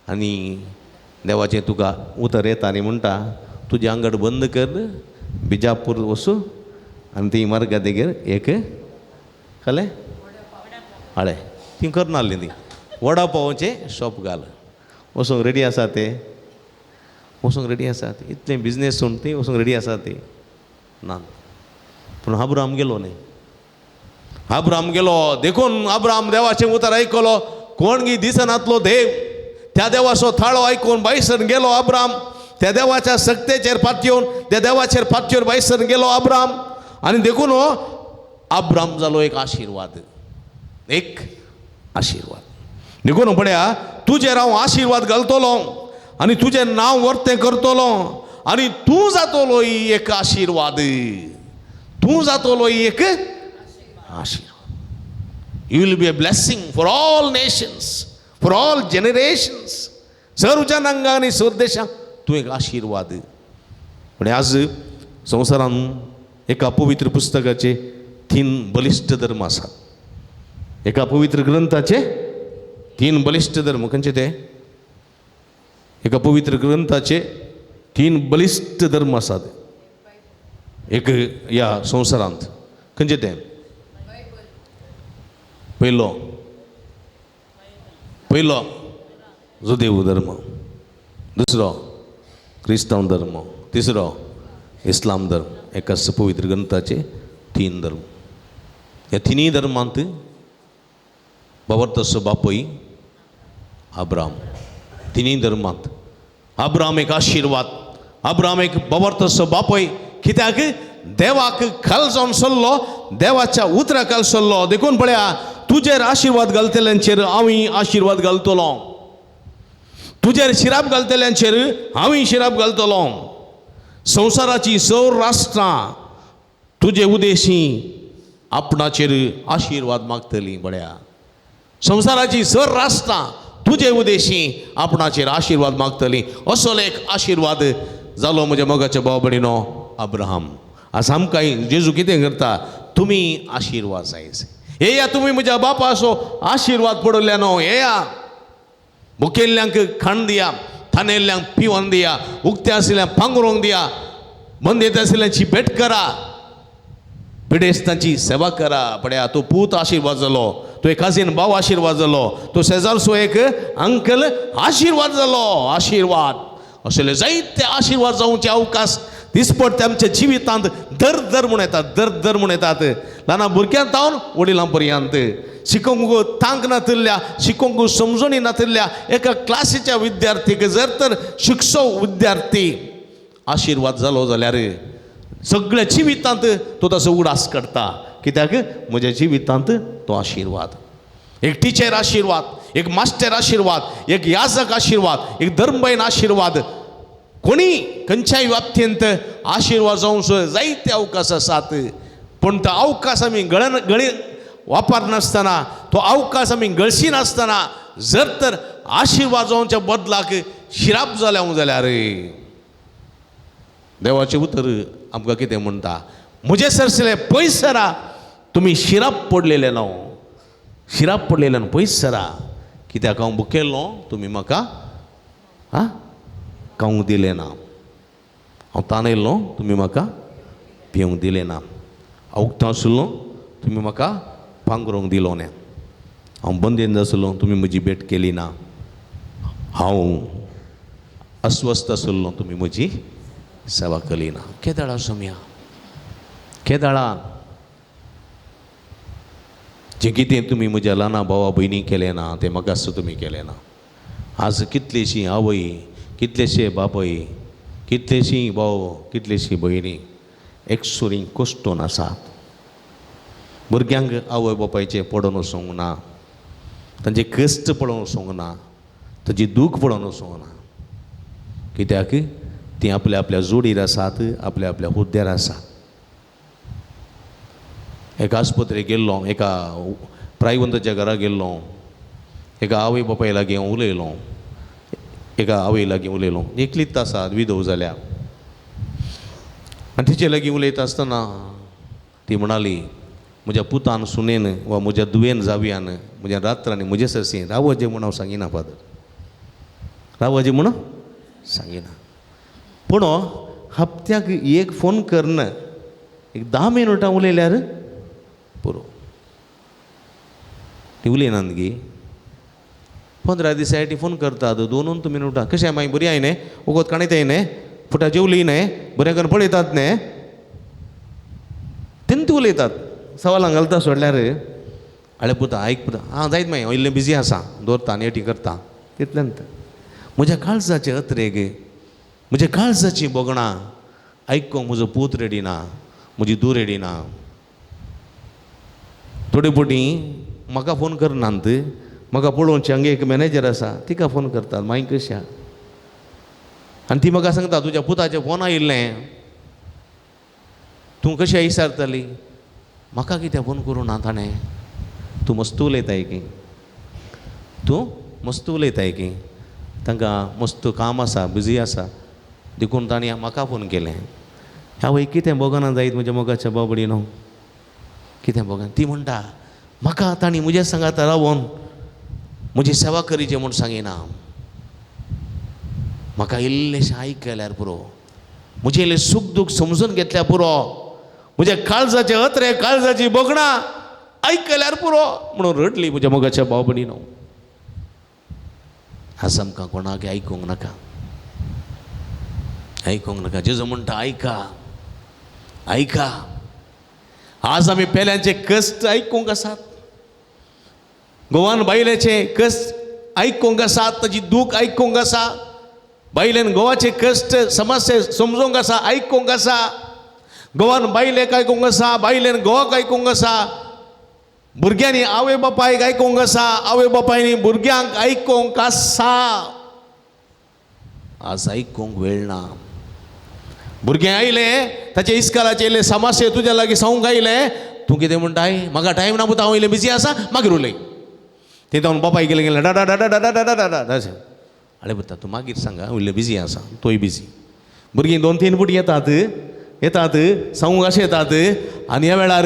आनी देवाचें तुका उतर येता आनी म्हणटा तुजें आंगड बंद कर, बिजापूर वचू आनी ती मार्गा देगेर एक कळ्ळें हाळे ती करनासली ती वडा पावचें शॉप घाल. वचूंक रेडी आसा ते, वचूंक रेडी आसा ते, इतलें बिजनेस सोडून ती वचूंक रेडी आसा ते ना. पूण अब्राम गेलो न्ही, अब्राम गेलो. देखून अब्राम देवाचें उतर आयकलो, कोण गी दिसनातलो देव, त्या देवाचो थाळो आयकून भायसर गेलो अब्राम. त्या देवाच्या सक्तेचेर पातयेवन, त्या देवाचेर पातयेवन भायसर गेलो अब्राम. आनी देखून हो अब्राम जालो एक आशिर्वाद. एक आशिर्वाद. देखून पळया, तुजेर हांव आशिर्वाद घालतलो आनी तुजें नांव वर्तें करतलो आनी तूं जातलो एक आशिर्वाद, तूं जातलो एक आशिर्वाद. You will be a blessing for all nations, for all generations. सर्व जनांगां आनी सर्व देशांक तूं एक आशिर्वाद. पूण आज संवसारान एका पवित्र पुस्तकाचे 3 बलिश्ट धर्म आसात. एका पवित्र ग्रंथाचे 3 बलिश्ट धर्म. खंयचे ते? एका पवित्र ग्रंथाचे 3 बलिश्ट धर्म आसात एक ह्या संवसारांत. खंयचे ते? पयलो पयलो जुदेव धर्म, दुसरो क्रिस्तांव धर्म, तिसरो इस्लाम धर्म. एका पवित्र ग्रंथाचे 3 धर्म. ह्या तिनूय धर्मांत बाबर्तसो बापूय अब्राम. तिनूय धर्मांत अब्राम एक आशिर्वाद, अब्राम एक बाबर्तसो बापूय. कित्याक? देवाक खाल जावन सरलो, देवाच्या उतरा खाल सरलो. देखून पळया, तुजेर आशिर्वाद घालतल्यांचेर हांवूय आशिर्वाद घालतलो, तुजेर शिराप घालतल्यांचेर हांवूय शिराप घालतलो. संवसाराची सौ राष्ट्रां तुजे उदेशी आपणाचेर आशिर्वाद मागतली. पळया, संवसाराची सर राष्ट्रां तुजे उदेशी आपणाचेर आशिर्वाद मागतली. असो एक आशिर्वाद जालो म्हज्या मोगाच्या भाव भयणीनो अब्राहम. आज आमकां जेजू कितें करता? तुमी आशिर्वाद जाय. येया तुमी म्हज्या बापा असो आशिर्वाद पडल्या न्हू. येया, मुखेल्ल्यांक खाण दिया, थानेल्ल्यांक पिवन दिया, उक्ते आशिल्ल्यांक पांगरूंक दिया, बंदेत आशिल्ल्यांची भेट करा, पिडेस्तांची सेवा करा. पळया, तो पूत आशिर्वाद जालो, तो एक काजीन भाव आशिर्वाद जालो, तो शेजारचो एक अंकल आशिर्वाद जालो. आशिर्वाद असले जायते आशिर्वाद जावचे अवकाश दिसपडटे आमच्या जिवितांत दर दर म्हूण येतात, दर दर म्हूण येतात. ल्हान भुरग्यां तावन वडिलां पर्यंत शिकोवंक तांक नातिल्ल्या, शिकोवंक समजणी नातिल्ल्या एका क्लासीच्या विद्यार्थीक जर तर शिकचो विद्यार्थी आशिर्वाद जालो जाल्यार सगळ्या जिवितांत तो ताचो उडास करता. कित्याक? म्हज्या जिवितांत तो आशिर्वाद. एक टिचर आशिर्वाद, एक मास्टर आशिर्वाद, एक याजक आशिर्वाद, एक धर्मबयन आशिर्वाद. कोणी खंयच्याय बाबतींत आशिर्वाद जावंक जायते अवकाश आसात, पूण तो अवकाश आमी गळे वापरनासतना, तो अवकाश आमी गळशिनासतना जर तर आशिर्वाद जावच्या बदलाक शिराप जाल्या जाल्यार देवाचें उतर आमकां कितें म्हणटा? म्हजे सरसले पयस सरा, तुमी शिराप पडलेले न्हू, शिराप पडलेले न्हू, पयस सरा. कित्याक हांव भुकेल्लो, तुमी म्हाका आं खावंक दिलें ना, हांव ताणयल्लो, तुमी म्हाका पिवंक दिलें ना, हांव उक्तो आशिल्लो, तुमी म्हाका पांगरूंक दिलो ना, हांव बंदेन आशिल्लो, तुमी म्हजी भेट केली ना, हांव अस्वस्थ आशिल्लो, तुमी म्हजी सेवा केली ना. केदळा सोम्या, केदळा जें कितें तुमी म्हज्या ल्हाना भावा भयणी केलें ना तें म्हाका आसता तुमी केलें ना. आज कितलीशीं आवय, कितलेशे बापय, कितलेशीं भाव, कितलेशीं भयणी एकसुरी कश्टून आसात. भुरग्यांक आवय बापायचें पडोवन वचूंक ना, तांचे कश्ट पळोवन वचूंक ना, तांची दूख पळोवन वचूंक ना. कित्याक? तीं आपल्या आपल्या जोडीर आसात, आपल्या आपल्या हुद्द्यार आसात. एका आस्पत्रेक गेल्लो, एका प्रायवंताच्या घरा गेल्लो, एका आवय बापाय लागीं हांव उलयलो, एका आवय लागीं उलयलो, एकलीच आसा, विधव जाल्या. आनी तिचे लागीं उलयता आसतना ती म्हणाली, म्हज्या पुतान सुनेन वा म्हज्या धुवेन जावयान म्हज्या रात्रांनी म्हजे सरशी रावचें म्हूण हांव सांगिना फादर, रावचें म्हूण सांगिना. पूण हप्त्याक एक फोन करन एक 10 मिनटां उलयल्यार पुरो. ती उलयनात गी, 15 दिसां ती फोन करतात, 2 मिनटां, कशें मागीर बरी I न्ही, वखद काणयताय न्ही, फुटा जेवली न्ही, बरें करून पळयतात न्ही, तेन्ना उलयतात, सवालां घालता सोडल्यार आळे पुता आयक पुता, आं जायत मागीर हांव इल्लें बिजी आसा, दवरता आनी एटी करता. तितल्यान म्हज्या काळजाचें अत्रेग, म्हज्या काळजाचीं भोगणां आयकूंक म्हजो पूत रेडी ना, म्हजी धूव रेडी ना. थोडे फावटी म्हाका फोन करनात, म्हाका पळोवची हांगा एक मॅनेजर आसा तिका फोन करतात मागीर कश्या, आनी ती म्हाका सांगता तुज्या पुताचें फोन आयिल्लें, तूं कशें विचारताली, म्हाका कितें फोन करूं ना ताणें, तूं मस्त उलयताय की, तूं मस्त उलयताय की, तांकां मस्त काम आसा, बिजी आसा, देखून तांणी म्हाका फोन केलें. आवय कितें बोगना जायत म्हज्या मोगाच्या बाबडी न्हू, कितें बोगना. ती म्हणटा म्हाका तांणी म्हज्या सांगाता रावोन म्हजी सेवा करीची म्हूण सांगिना, म्हाका इल्लेशें आयकल्यार पुरो, म्हजें इल्लें सूख दूख समजून घेतल्यार पुरो, म्हज्या काळजाचे अत्रे काळजाची बोगणां आयकल्यार पुरो म्हणून रडली म्हज्या मोगाच्या भाव भयणीनो. आज आमकां कोणाक आयकूंक नाका, आयकूंक नाका. जेजू म्हणटा आयका, आयका. आज आमी पेल्यांचे कश्ट आयकूंक आसात, गोवान बायलेचे कश्ट आयकूंक आसात, ताजी दूख आयकूंक आसा, बायलेन गोवाचे कश्ट समस्या समजूंक आसा, आयकूंक आसा, गोवान बायलेक आयकूंक आसा, बायलेन गोवाक आयकूंक आसा, भुरग्यांनी आवय बापायक आयकूंक आसा, आवय बापायनी भुरग्यांक आयकूंक आसा. आज आयकूंक वेळ ना. भुरगें आयलें ताचे इस्कालाचे येयलें समस्या तुज्या लागीं सांगूंक आयलें, तूं कितें म्हणटाय, म्हाका टायम ना पुता, हांव इल्लें बिजी आसा, मागीर उलय. थंय जावन बापाय गेलें गेलें डा डा डा डा डा डा डा डा अशें. आरे पुता तूं मागीर सांग, हांव इल्लें बिजी आसा, तोय बिजी. भुरगीं 2-3 फुटी येतात येतात सांगूंक अशें येतात, आनी ह्या वेळार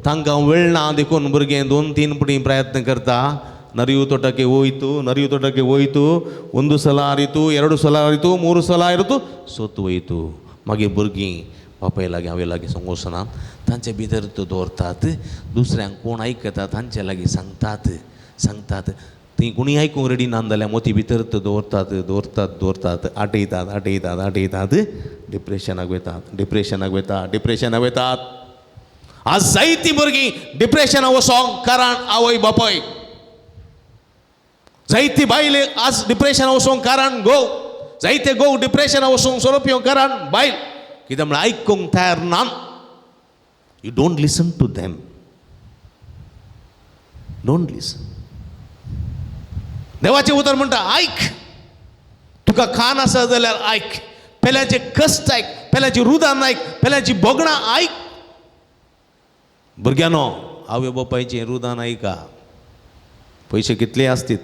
तांकां वेळ ना देखून भुरगें 2-3 फुटी प्रयत्न करता. ನರಿಯು ತೋಟಕ್ಕೆ ಹೋಯಿತು, ನರಿಯು ತೋಟಕ್ಕೆ ಹೋಯಿತು, ಒಂದು ಸಲ ಹರಿತು, 2 ಸಲ ಹರಿತು, 3 ಸಲ ಹರಿತು, ಸೋತು ಹೋಯಿತು. मागीर भुरगीं बापाय लागीं आवय लागीं सांगूंक वचना, तांचे भितर दवरतात, दुसऱ्यांक कोण आयकता तांचे लागीं सांगतात सांगतात. तीं कोणीय आयकूंक रेडी ना जाल्यार मोती भितर दवरतात दवरतात दवरतात, आटयतात आटयतात आटयतात, डिप्रेशनाक वयतात, डिप्रेशनाक वयतात, डिप्रेशनाक वयतात. आज जायतीं भुरगीं डिप्रेशनाक वचोंक कारण आवय बापाय, जायती बायले आज डिप्रेशनाक वचोंक कारण घोव, जायते घोव डिप्रेशनाक वचोंक सोरो पिवंक कारण बायल. कित्याक म्हळ्यार आयकूंक तयार ना. You don't listen to them, don't listen. देवाचें उतर म्हणटा आयक, तुका कान आसा जाल्यार आयक, पेल्याचे कश्ट आयक, पेल्याची रुदान आयक, पेल्याची भोगणां आयक. भुरग्यांनो आवय बापायचें रुदान आयका, पयशे कितलेय आसतीत,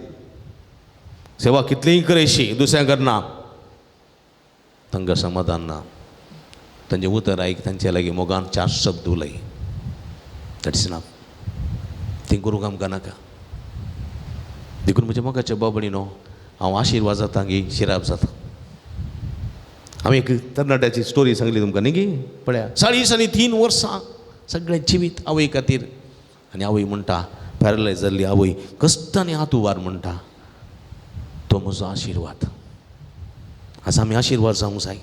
सेवा कितलीय करशी दुसऱ्या करना, तांकां समाधान ना. तांचें उतर आयक, तांचे लागीं मोगान 4 शब्द उलय, that's enough. तीं करूंक आमकां नाका. देखून म्हज्या मोगाच्या बाबडीनो हांव आशिर्वाद जाता गी शिराप जाता. हांवें एक तरणाट्याची स्टोरी सांगली तुमकां न्ही गी, पळया 43 वर्सां सगळें जिवीत आवय खातीर. आनी आवय म्हणटा पॅरलायज जाल्ली आवय कश्टांनी हात उबार म्हणटा तो म्हजो आशिर्वाद. आज आमी आशिर्वाद जावंक जाय.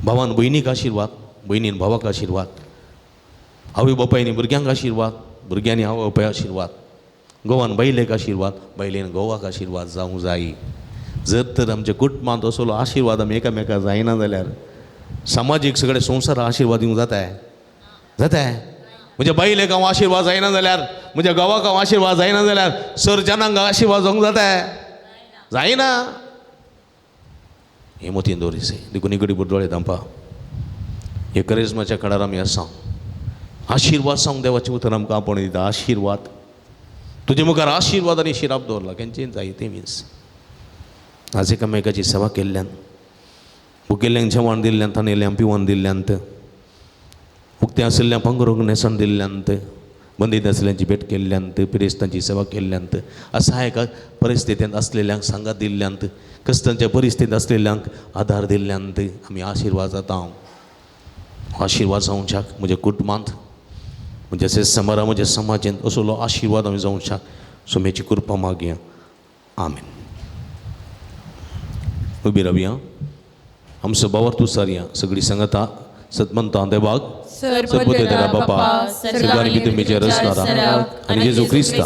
भावान भयणीक आशिर्वाद, भयणीन भावाक आशिर्वाद, आवय बापायनी भुरग्यांक आशिर्वाद, भुरग्यांनी आवय बापाय आशिर्वाद, गोवान बायलेक आशिर्वाद, बायलेन गोवाक आशिर्वाद जावंक जाय. जर तर आमच्या कुटुंबांत असलो आशिर्वाद आमी एकामेका जायना जाल्यार समाजीक सगळे संवसार आशिर्वाद दिवंक जाताय जाताय. म्हज्या बायलेक हांव आशिर्वाद जायना जाल्यार, म्हज्या गांवाक हांव आशिर्वाद जायना जाल्यार सर जनांक आशिर्वाद जावंक जाताय जायना. हे मोतीन दवरिसे देखून इगडी दोळे धांपा. हे करेजमाच्या काळार आमी आसा. आशिर्वाद सांग देवाचें उतर आमकां आपोवणें दिता. आशिर्वाद तुजे मुखार आशिर्वाद आनी शिराप दवरला केन्ना जाय ते मिन्स. आज एकामेकाची सेवा केल्ल्यान, भुकेल्ल्यांक जेवण दिल्ल्यान, तानेल्यांक पिवन दिल्ल्यान, उक्तें आशिल्ल्या पंगरूंक न्हेसण दिल्ल्यान, बंदीत आशिल्ल्यांची भेट केल्ल्यान, पिरेस्तांची सेवा केल्ल्यान, असहायक परिस्थितींत आसलेल्यांक सांगात दिल्ल्यान, कश्टांच्या परिस्थितींत आसलेल्यांक आदार दिल्ल्यान आमी आशिर्वाद जाता. आशिर्वाद जावच्याक म्हज्या कुटुंबांत, म्हज्या समारा, म्हज्या समाजांत असलो आशिर्वाद आमी जावच्याक सोम्याची कृपा मागया. आमेन. उबी रावया, आमचो भावार्थ उसारया. सगळी सांगता सतमंता देवाक सर्वोदय बापा सगळ्यांनी भितर रचणारा आनी जेजू क्रिस्ता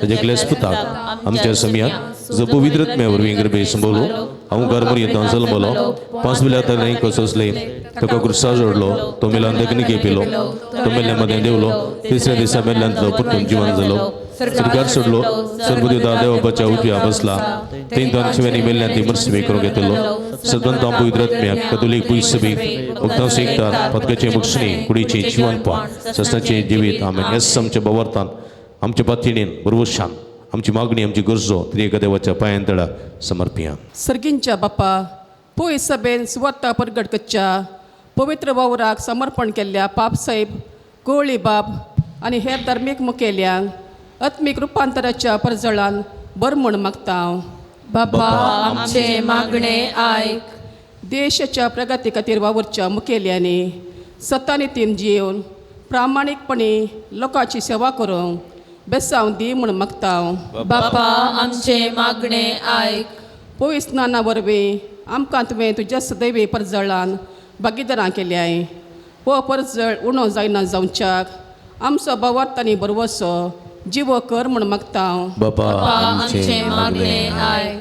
ताच्या क्लेस पुताक आमच्या समयात जो पवित्र आत्म्या वरवीं गर्भे संभवलो, हांव गर्मर जल्मलो, 5 मिल्या तरी कसोसले, तुका क्रुसा जोडलो, तो मेल्यान देखणी पिलो, तो मेल्या मदें देवलो, तिसऱ्या दिसा मेल्ल्यांतलो पुरतून जिवन जालो, सरकार सोडलो, सर्वदिता देव बापाच्या उजव्या बसला, 3 दोनशेंनी मेल्ल्यान ती मर्सिबी करूंक घेतलो, सदवंत पवित्र आत्म्याक कतोलीक पुयसबी उक्तां शिकतात, पदकाचे मुक्षणी कुडीचे जिवनपण सस्नाचे जिवीत. आमेन. येस आमच्या बवर्तान आमच्या पातयेन बरवशान आमची मागणी आमची गरजो त्रिएका देवाच्या पांयां तळा समर्पिया. सर्गींच्या बापा, पोय सभेन सुवार्ता परगट करच्या पवित्र वावराक समर्पण केल्ल्या पापसाहेब कोळी बाब आनी हेर धार्मीक मुखेल्यांक आत्मीक रुपांतराच्या परजळान बर म्हूण मागता हांव. बापा आमचे मागणे आयक. देशाच्या प्रगती खातीर वावुरच्या मुखेल्यांनी सतानितीन जिवन प्रामाणीकपणी लोकांची सेवा करूंक बेसांव दी म्हूण मागता हांव. बापा आमचे मागणे आयक. पयस स्नाना वरवीं आमकां तुवें तुज्या सदैवी परजळान भागीदारां केल्याय. हो परजळ उणो जायना जावच्याक आमचो भावार्थ आनी बरवसो जिवो कर म्हूण मागता हांव. बापा आमचे मागणे आयक.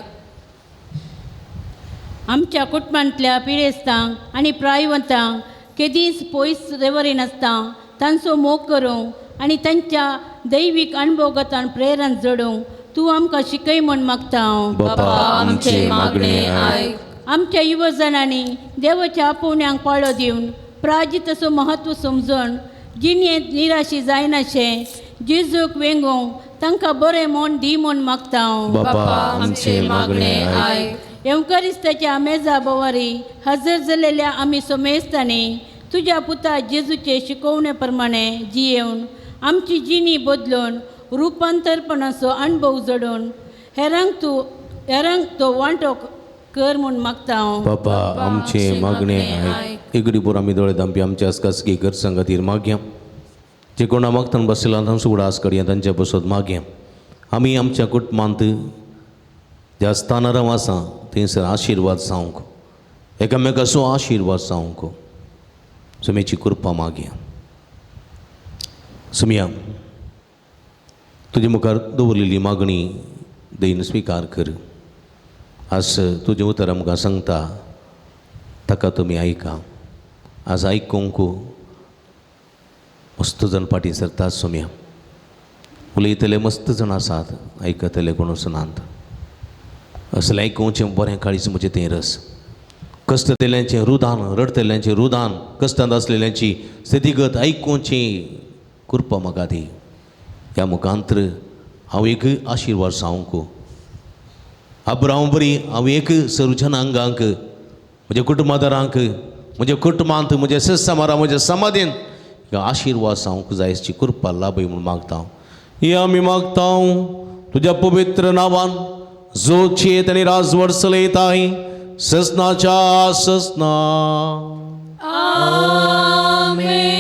आमच्या कुटुंबांतल्या पिडेस्तांक आनी प्रायवंतांक केदींच पयस दवरिनासतना तांचो मोग करूंक आनी तांच्या दैवीक अणभोगातान प्रेरण जोडूंक तूं आमकां शिकय म्हूण मागता हांव. बापा आमचे मागणे आयक. आमच्या युवजणांनी देवाच्या आपोवण्यांक पाळो दिवन प्राजिताचो म्हत्व समजून जिणेंत निराशी जायनाशें जेजूक वेंगोवंक तांकां बरें म्हूण दी म्हूण मागता हांव. बापा आमचे मागणे आयक. येवकारिस्ताच्या मेजा बोवारी हजर जाल्लेल्या आमी सोमेस्तांनी तुज्या पुता जेजूचे शिकोवणे प्रमाणे जियेवन आमची जिणी बदलून रुपांतरपणाचो अणभव जोडून हेरांक तूं हेरांक तो वांटो कर म्हूण मागता हांव. बापा आमचे मागणे आयक. एगडी पोर आमी दोळे धांपी आमच्या आसकासकी गरजां खातीर मागया. जे कोणा मागतान बसला तांचो उडास करया, तांच्या बसत मागया. आमी आमच्या कुटुंबांत ज्या स्थानार हांव आसा थंयसर आशिर्वाद जावंक, एकामेकाचो आशिर्वाद जावंक सुमेची कृपा मागया. सुमया तुजे मुखार दवरलेली मागणी दयेन स्विकार कर. आज तुजें उतर आमकां सांगता ताका तुमी आयका. आज आयकूंक मस्त जण फाटीं सरतात सोम्या, उलयतले मस्त जण आसात, आयकतले कोणूच नात. असलें आयकुचें बरें काळीज म्हजें तें रस, कश्टतल्यांचें रुदान, रडतल्यांचें रुदान, कश्टांत आसलेल्यांची स्थितीगत आयकुची कृपा म्हाका दी. ह्या मुखांत्र हांव एक आशिर्वाद जावंक, अब्राहम बरी हांव एक सर्वजनांगांक, म्हज्या कुटुंबादारांक, म्हज्या कुटुंबांत, म्हज्या सत्समारा, म्हज्या समाधीन आशिर्वाद जावंक जाय अशी कृपा लाभय म्हूण मागता. ही आमी मागता तुज्या पवित्र नांवान, जो चेत आनी राजवट चलयताय ससनाच्या ससना. आमेन.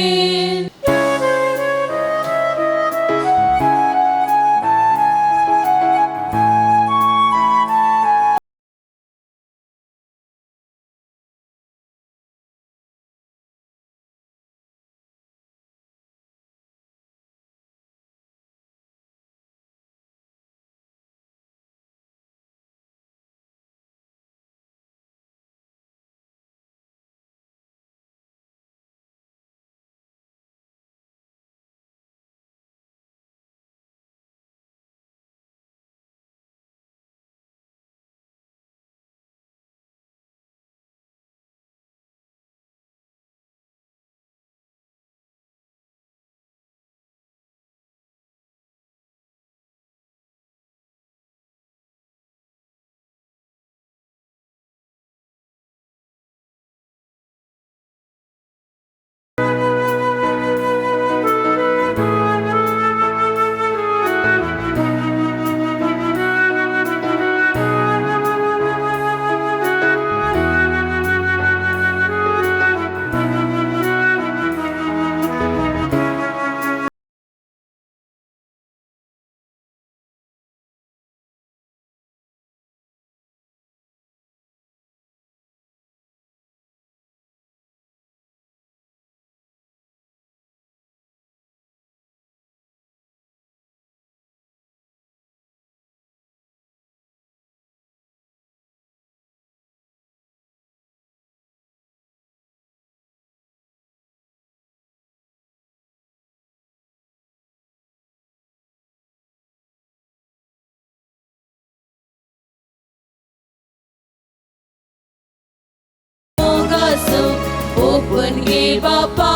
लिपून घे बापा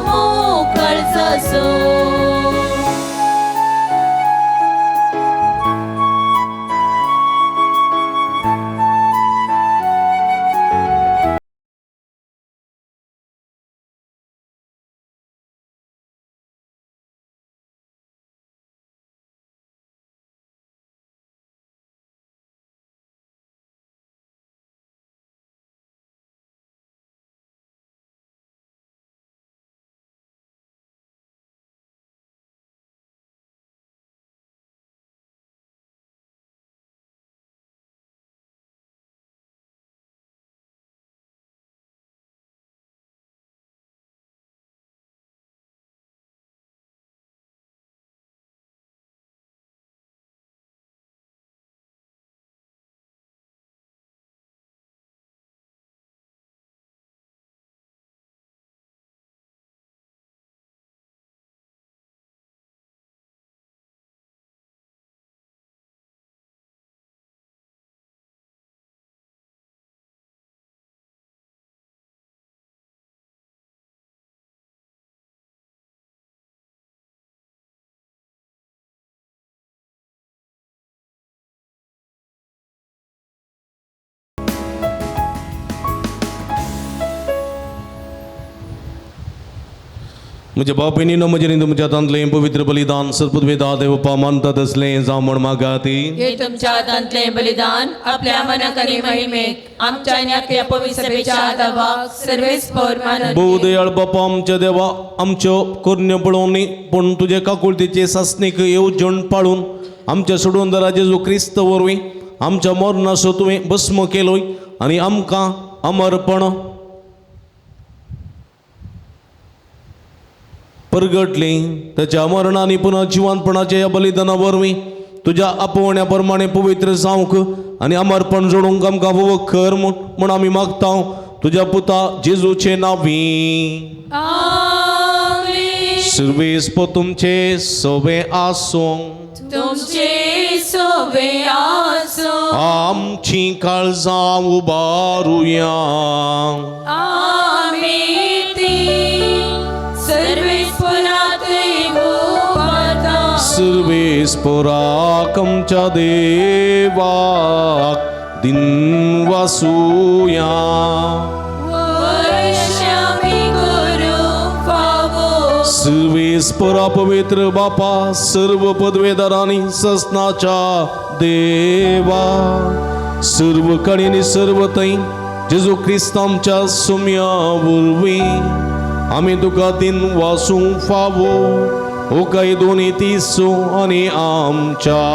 मोग काळजाचो. म्हज्या भाव भयणीनो म्हजें तुमच्या हातांतलें पवित्र बलिदान सदपुदवेदा देवपा मानतात असलें जावं म्हण मागाती. हे तुमच्या हातांतलें बलिदान आपल्या मनाक आनी महिमेक आमच्या आनी आपल्या पवित्र सभेच्या आदावाक सर्वेस्पर मानून. भोव बापा आमच्या देवा आमच्यो करण्यो पळोवनी पूण तुजे काकुळतीचे सासणीक येवजण पाळून आमच्या सोडून जेजू क्रिस्त वरवीं आमच्या मरणाचो तुवें भस्म केलोय आनी आमकां अमरपण परगटली. ताच्या मरणान आनी पुनः जिवंतपणाच्या ह्या बलिदाना वरवीं तुज्या आपोवण्या प्रमाणे पवित्र जावंक आनी अमरपण जोडूंक आमकां फावो कर म्हूण आमी मागता तुज्या पुता जेजूचे नांवी. आमेन. सर्वेस्पर तुमचे सोबे आसूं. तुमचे सोबे आसूं. आमची काळजां उबारुया. आमी ती सर्वेस्परात उबारता. सर्वेस्पराक आमच्या देवाक दिनवासुया. वर्षामी गुरु फावो. सर्वेस्परा पवित्र बापा सर्व पदवेदारांनी ससनाच्या देवा सर्व कडेन सर्व थंय जेजू क्रिस्त आमच्या सुम्या वरवीं आमी तुका दिनवासूंक फावो हो काय दोनी तिसू आनी आमच्या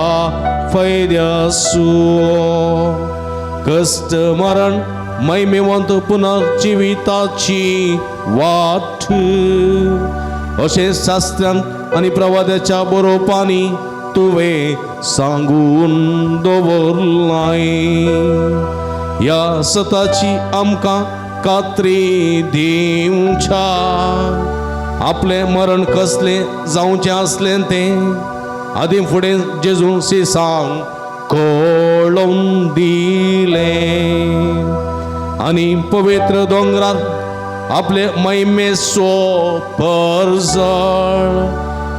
फायद्यासू. कश्ट मरण महिमेवंत पुनर्जिविताची वाट अशें शास्त्रांत आनी प्रवाद्याच्या बरोवपांनी तुवें सांगून दवरलाय. ह्या सताची आमकां कात्री दिवच्या आपलें मरण कसलें जावचें आसलें तें आदीं फुडें जेजू सांग कळोवन दिलें आनी पवित्र दोंगरार आपले महिमेचो परजळ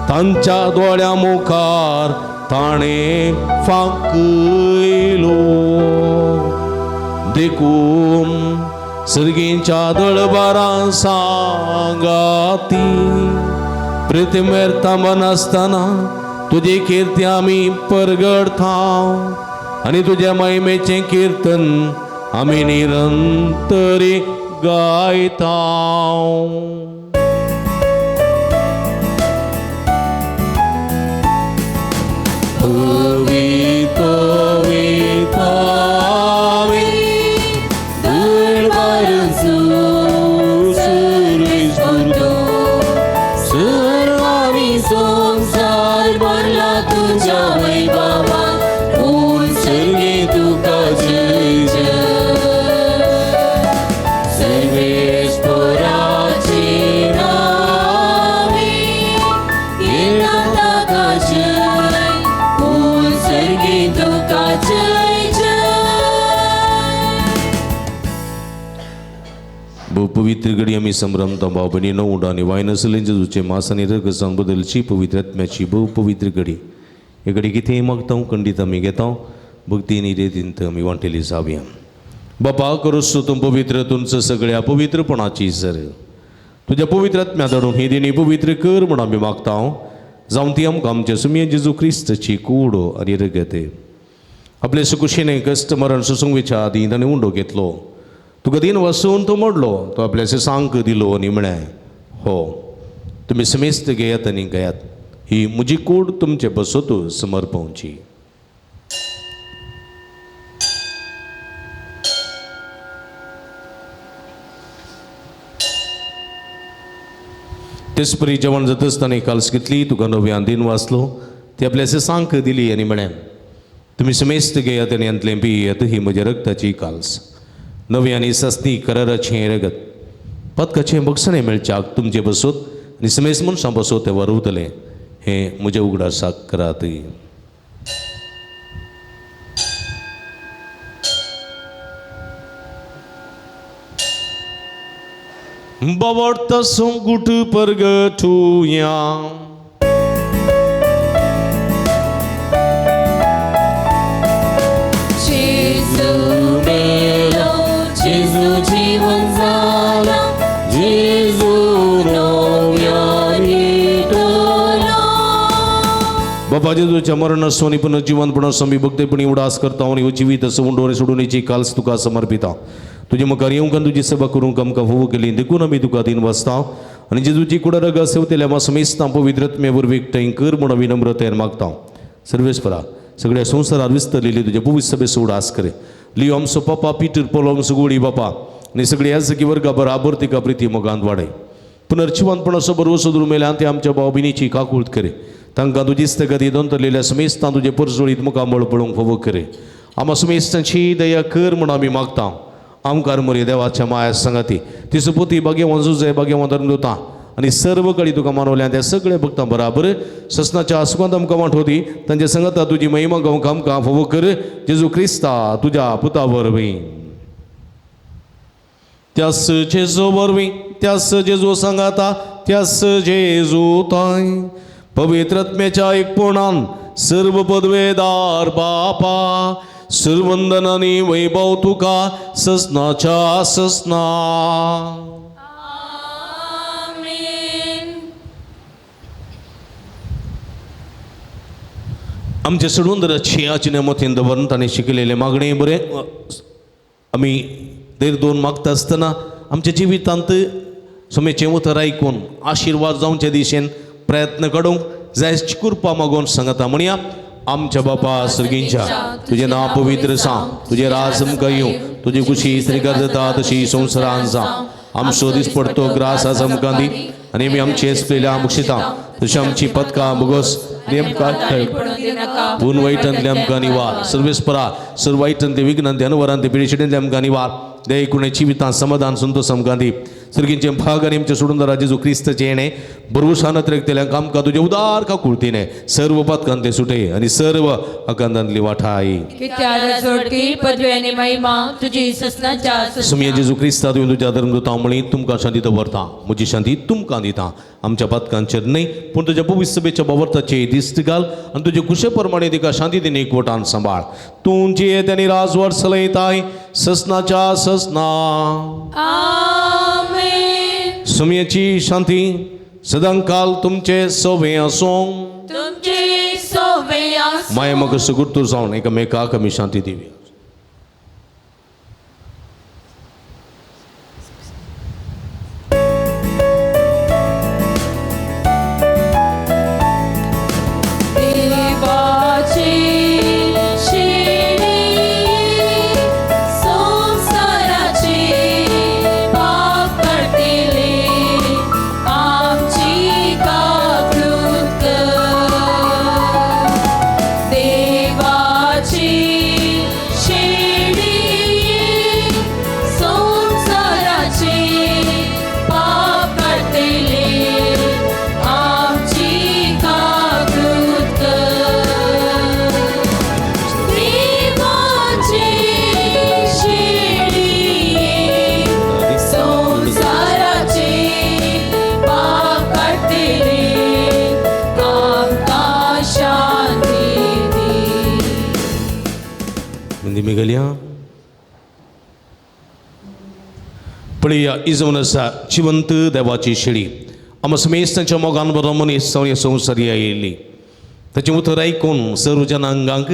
तांच्या दोळ्या मुखार ताणें फांकयलो. देखून सर्गींच्या दळबारां सांगाती प्रितिमेर थांबनासतना तुजी किर्ती आमी परगडता आनी तुज्या महिमेचें किर्तन आमी निरंतरी गायता. भोव पवित्र घडी आमी संभ्रमता भाव भयणी उडा आनी वायन आसलें जेजूचे मास आनी रगसान बदलची पवित्र आत्म्याची भोव पवित्र घडी. हे घडी कितेंय मागता खंडीत आमी घेता भक्ती आनी रेतींत आमी वांटेली जावया. बापा करोस तूं पवित्र तुमचं सगळ्या पवित्रपणाची सर तुज्या पवित्र आत्म्या धाडून ही देणी पवित्र कर म्हूण आमी मागता जावं ती आमकां आमच्या सुमये जेजू क्रिस्ताची कूड आनी रगत. आपले सुकुशीने कश्ट मरण सोसूंक आदीं ताणें उंडो घेतलो तुका दिन वसून तो मोडलो तो आपल्या सांक दिलो आनी म्हळें हो तुमी समेस्त घेयात आनी घेयात ही म्हजी कूड तुमचे बसत समर्पवची. तेच परी जेवण जातच ताणें काल्स घेतली तुका नव्यान दिन वाचलो ती आपल्या सांक दिली आनी म्हळें तुमी समेस्त घेयात आनी हांतलें पियेत ही म्हज्या रगताची काल्स नवी आनी सस्ती कराराचें रगत पदकाचें बक्षणें मेळच्याक तुमचे बसोत आनी समेस्त मनशां बसोत तें वरवतलें हें म्हज्या उगडासाक करात. बावडता संगुट परगटुया जेजू मेलो जेजू जीवन जाला जेजू नव्यान येतलो. बाबा जेजूच्या मरण आनी पुनर्जीवनपणा आमी भक्तेपणी उडास करता आनी जिवीत असो उंडोरे सोडून काल्स तुका समर्पिता. तुजे मुखार येवंक आनी तुजी सेवा करूंक आमकां फावो केली देखून आमी तुका दिन वाचता आनी जेजूची कुडारग सेवतेल्या आमा समेस्तां पवित्रत्मे वरवीं एकठांय कर म्हूण आमी नम्रतायेन मागता. सर्वेस्परा सगळ्या संवसारार विस्तरलेली तुज्या पवित्र सभेचो उडास करे. लियो आमचो पापा पिटर पोलो आमचो गोडी बापा आनी सगळी याजकी वर्गा बराबर तिका प्रिती मोगांत वाडय. पुनर्जिवंतपणाचो बरोसो दुर्मेल्यान ते आमच्या भाव भयणीची काकूळत करे. तांकां तुजी स्थगती दोंतरलेल्या समेस्तां तुजे परजोळीत मुखामळ पळोवंक फावो करे. आमा समेस्तांची दया कर म्हूण आमी मागता. आमकार मोरी देवाच्या माया सांगाती तिचो पोती भाग्यवान जुजय भाग्यवान धर्मदूता आनी सर्व कडी तुका मानवल्या त्या सगळ्या भक्तां बराबर ससनाच्या सुखांत आमकां वांटोवती तांच्या संगता तुजी महिमा गावंक आमकां फावो कर. जेजू क्रिस्ता तुज्या पुता वरवीं त्यास जेजू वरवीं त्यास जेजू सांगाता त्यास जेजू ताय पवित्रत्म्याच्या एकपणान सर्व पदवेदार बापा सर्वंदन आनी वैभव तुका ससनाच्या ससना. आमेन. आमचे सोडून आचिने मतीन दवरून ताणें शिकयलेलें मागणें बरें आमी देर दोन मागता आसतना आमच्या जिवितांत सुमेचें उतर आयकून आशिर्वाद जावचे दिशेन प्रयत्न काडूंक जाय कृपा मागून सांगता. म्हणया आमच्या बापा सर्गींच्या तुजें नांव पवित्र सांग तुजें राज आमकां येवं तुजी खुशी स्त्रीकार जाता तशी संवसारान जावं. आमचो दीस पडतो ग्रास आज आमकां दी आनी आमी आमची एसपलेल्या मुक्षिता तशी आमची पदकां बोगस नेमकां पूण वायटांतले आमकां निवार सर्वेस्परा सर्व वायटांतले विघ्नांते अनवरांते पिडेशिडेंतले आमकां निवार दयेकुणे जिवितांत समाधान संतोष आमकां दी. सर्गींचे भाग आनी आमच्या सोडून जेजू क्रिस्ताचें येणें बरवसान अतिरेकतेल्यांक आमकां तुजें उदार काकुळतीने सर्व पातकांतले सुटे आनी सर्व आकांतांतली वाठाय. पदवी आनी महिमा तुजी ससनाच्या. सुमये जेजू क्रिस्ता तुवें तुज्या धर्मदूतां म्हळी तुमकां शांती दवरता म्हजी शांती तुमकां दिता. आमच्या पातकांचेर न्हय पूण तुज्या पवित्र सभेच्या बावर्ताचे दिस्त घाल आनी तुजे कुशे प्रमाणे तिका शांती दिनी एकवटान सांबाळ. तूं जियेत आनी राजवट चलयताय ससनाच्या ससना. आमेन. सुमयेची शांती सदांकाल तुमचे सवे आसूं. तुमचे सवे आसूं. माया म्हाका सुगुर्तू जावन एकामेकाक आमी शांती दिवया. देवाची शिणी संवसाराची पाप काडटली आमची काकूत कर. देवाची आमी घालया. पळया इजवन आसा जिवंत देवाची शेळी, आमकां समेस्तांच्या मोगान बरो मनीस जावन ह्या संवसारी आयिल्ली. ताचें उतर आयकून सर्व जनांगांक,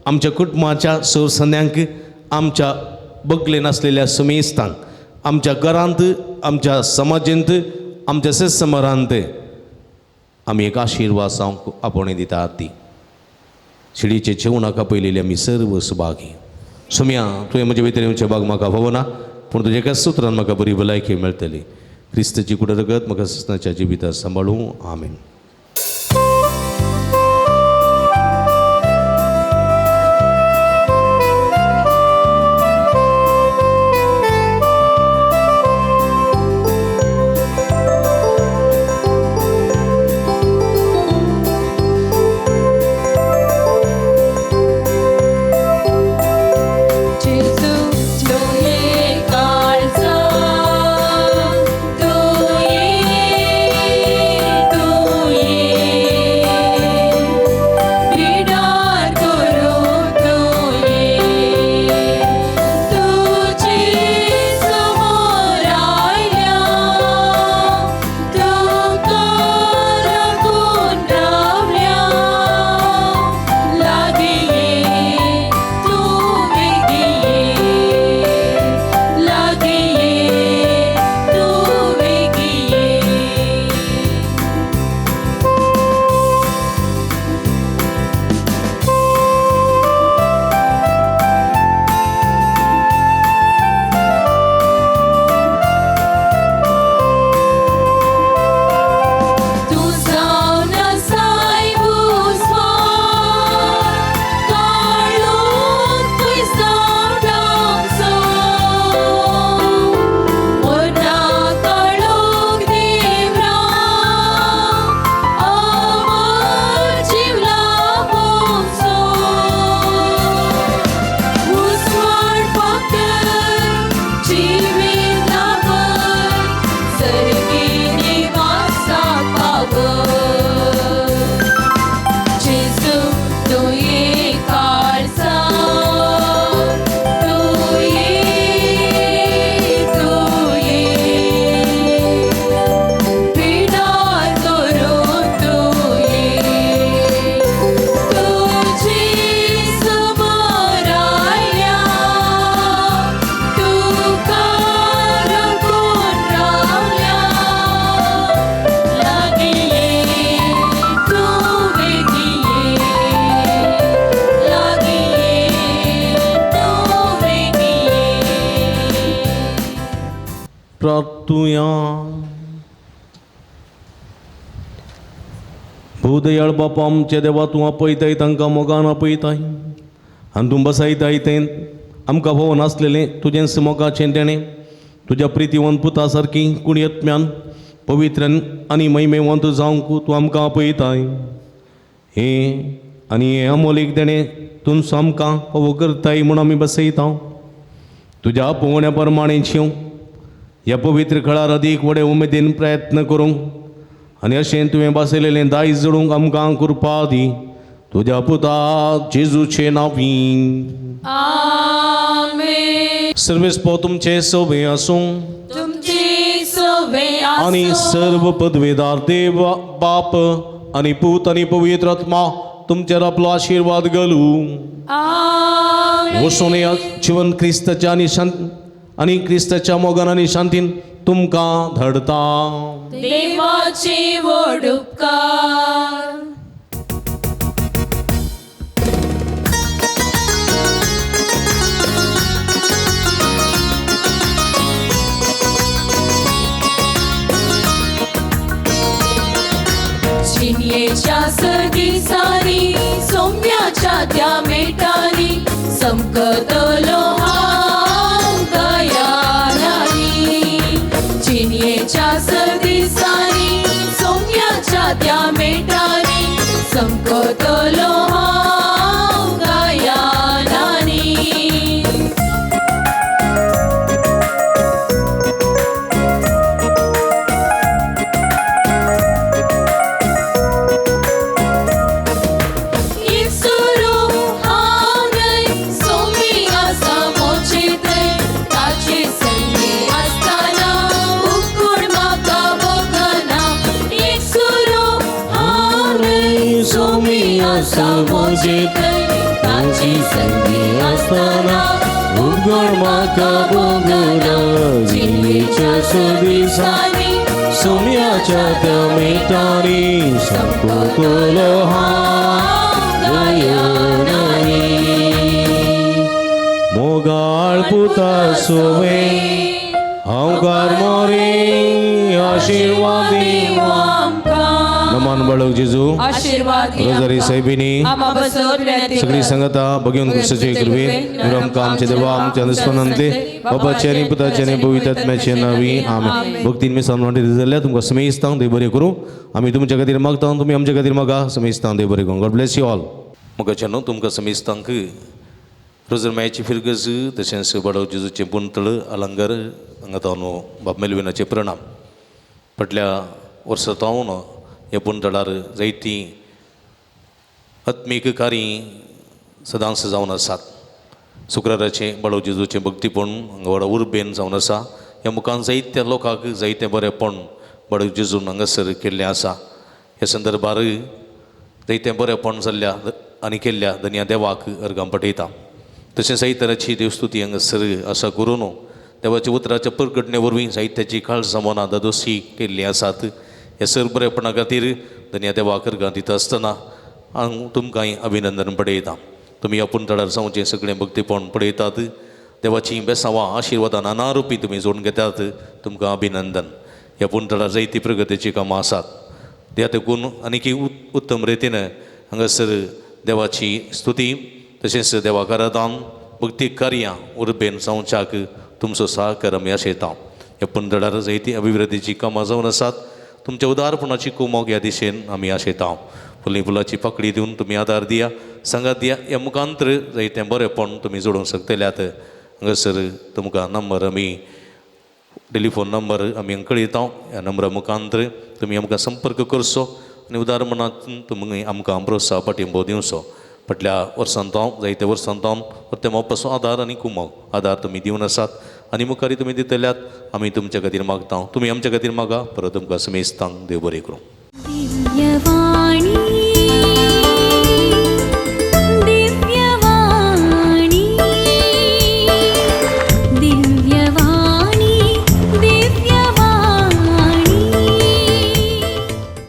आमच्या कुटुंबाच्या सर्व सन्यांक, आमच्या बगलेन आसलेल्या समेस्तांक, आमच्या घरांत, आमच्या समाजेंत, आमच्या सेसमरांत आमी एक आशिर्वाद जावंक आपोवणें दितात. ती शिडीचे जेवणाक आपयलेली आमी सर्व सुभागी. सोम्या, तुवें म्हजे भितर येवचें भाग म्हाका फावना, पूण तुज्या एका सुत्रान म्हाका बरी भलायकी मेळटली. क्रिस्ताची कुड रगत म्हाका ससनाच्या जिवितात सांबाळूं. आमेन. प्रार्थुया. भूदयाळ बापा आमच्या देवा, तूं आपयताय तांकां मोगान आपयताय आनी तूं बसायताय तें आमकां भोव नासलेलें तुजें मोगाचें देणें. तुज्या प्रितीवंत पुता सारकी कुणयत्म्यान पवित्र आनी महिमेवंत जावंक तूं आमकां आपयताय. हें आनी हें अमोलीक देणें तूं आमकां फावो करताय म्हूण आमी बसयता. तुज्या आपोवण्या प्रमाणें शिंव ह्या पवित्र खळार अदीक व्हडे उमेदीन प्रयत्न करूंक आनी अशें तुवें बसयलेलें दायज जोडूंक आमकां कृपा दी. तुज्या पुता जेजूचे नांवी. आमेन. सर्वेस्पो तुमचे सोबे आसूं तुमची सोबे आसूं आनी सर्व पदवेदार देव बाप आनी पूत आनी पवित्र आत्मा तुमचेर आपलो आशिर्वाद घालूं. आमेन. वचून जिवन क्रिस्ताच्या आनी शांत आनी क्रिस्ताच्या मोगान आनी शांतीन तुमकां धाडता. देवाचे व्हड उपकार. जिणयेच्या सदिसांनी सोम्याच्या त्या मेटांनी समकतलो हांव दयानानी. जिणयेच्या सदिसांनी सोम्याच्या त्या मेटांनी समकतलो हांव दयानानी. आसा म्हजे ताची संगी आसतना उगड म्हाका भोगना जिणेच्या सुदिसांनी सुम्याच्या त्या मिठांनी संपतलो हांव गायनांनी. मोगाळ पुता सुवे हांवकार मोरे आशिर्वादी नमन बाळक जेजू आशीर्वाद रोजारी साहेबिनी आम्हा बसवर विनंती सगळी कर. संगता भगवंत कृष्णाचे कृपेन आमकां आमचे देवा आमच्या अनुस्मनांतले बापाचे आनी पुताचे आनी पवित्र आत्म्याचे नावी आमेन. भक्तीन मी सांगून जाल्यार तुमकां समेस्तांक देव बरें करूं. आमी तुमच्या खातीर मागता, तुमी आमच्या खातीर मागा. समेस्तांक देव बरें करूं. गॉड ब्लेस you all. मोगाचे न्हू तुमकां समेस्तांक रोजरमायाची फिरगज तशेंच बाळक जेजूचें पुंतळ अलंकार हांगा न्हू बाब मेलविनाचे प्रणाम. फाटल्या वर्सा तावन ह्या पुंतळार जायतीं आत्मीक कार्य सदांच जावन आसात. शुक्राराचें बाळक जेजूचें भक्तीपण हांगा व्हडा उर्बेन जावन आसा. ह्या मुखान जायत्या लोकांक जायतें बरेंपण बाळक जेजून हांगासर केल्लें आसा. ह्या संदर्भार जायतें बरेंपण जाल्ल्या आनी केल्ल्या धन्या देवाक अर्गां पठयता. तशें जायतराची देवस्तुती हांगासर आसा करून देवाच्या उतराच्या परगटणे वरवीं जायत्याची काळजां मनां दादोशी केल्लीं आसात. ह्या सर बरेपणा खातीर धन्या देवाक अर्गां दिता आसतना हांव तुमकांय अभिनंदन पडयता. तुमी आपूण तळार जावचें सगळें भक्तीपण पळयतात. देवाचीं बेसांवां आशिर्वादां नाना रुपी तुमी जोडून घेतात. तुमकां अभिनंदन. ह्या पुंतळार जायती प्रगतीचीं कामां आसात. त्या तेकून आनीक उत्तम रितीन हांगासर देवाची स्तुती तशेंच देवाक आराधन भक्ती कार्यां उर्बेन जावच्याक तुमचो सहकार आमी आशयता. ह्या पुंतळार जायती अभिवृद्धीचीं कामां जावन आसात. तुमच्या उदारपणाची कुमोक ह्या दिशेन आमी आशयता. फुली फुलाची पाकळी दिवन तुमी आदार दिया, सांगात दिया. ह्या मुखांतर जायतें बरेंपण तुमी जोडूंक शकतल्यात. हांगासर तुमकां नंबर आमी टेलिफोन नंबर आमी कळयता. ह्या नंबरा मुखांतर तुमी आमकां संपर्क करचो आनी उदारपणांत तुमी आमकां प्रोत्साह पाठिंबो दिवचो. फाटल्या वर्सान हांव जायत्या वर्सान हांव परते मोपाचो आदार आनी कुमोक आदार तुमी दिवन आसात आनी मुखारय तुमी दितल्यात. आमी तुमच्या खातीर मागता, तुमी आमच्या खातीर मागा. परत तुमकां समेस्तांक देव बरें करूं. दिव्यवाणी.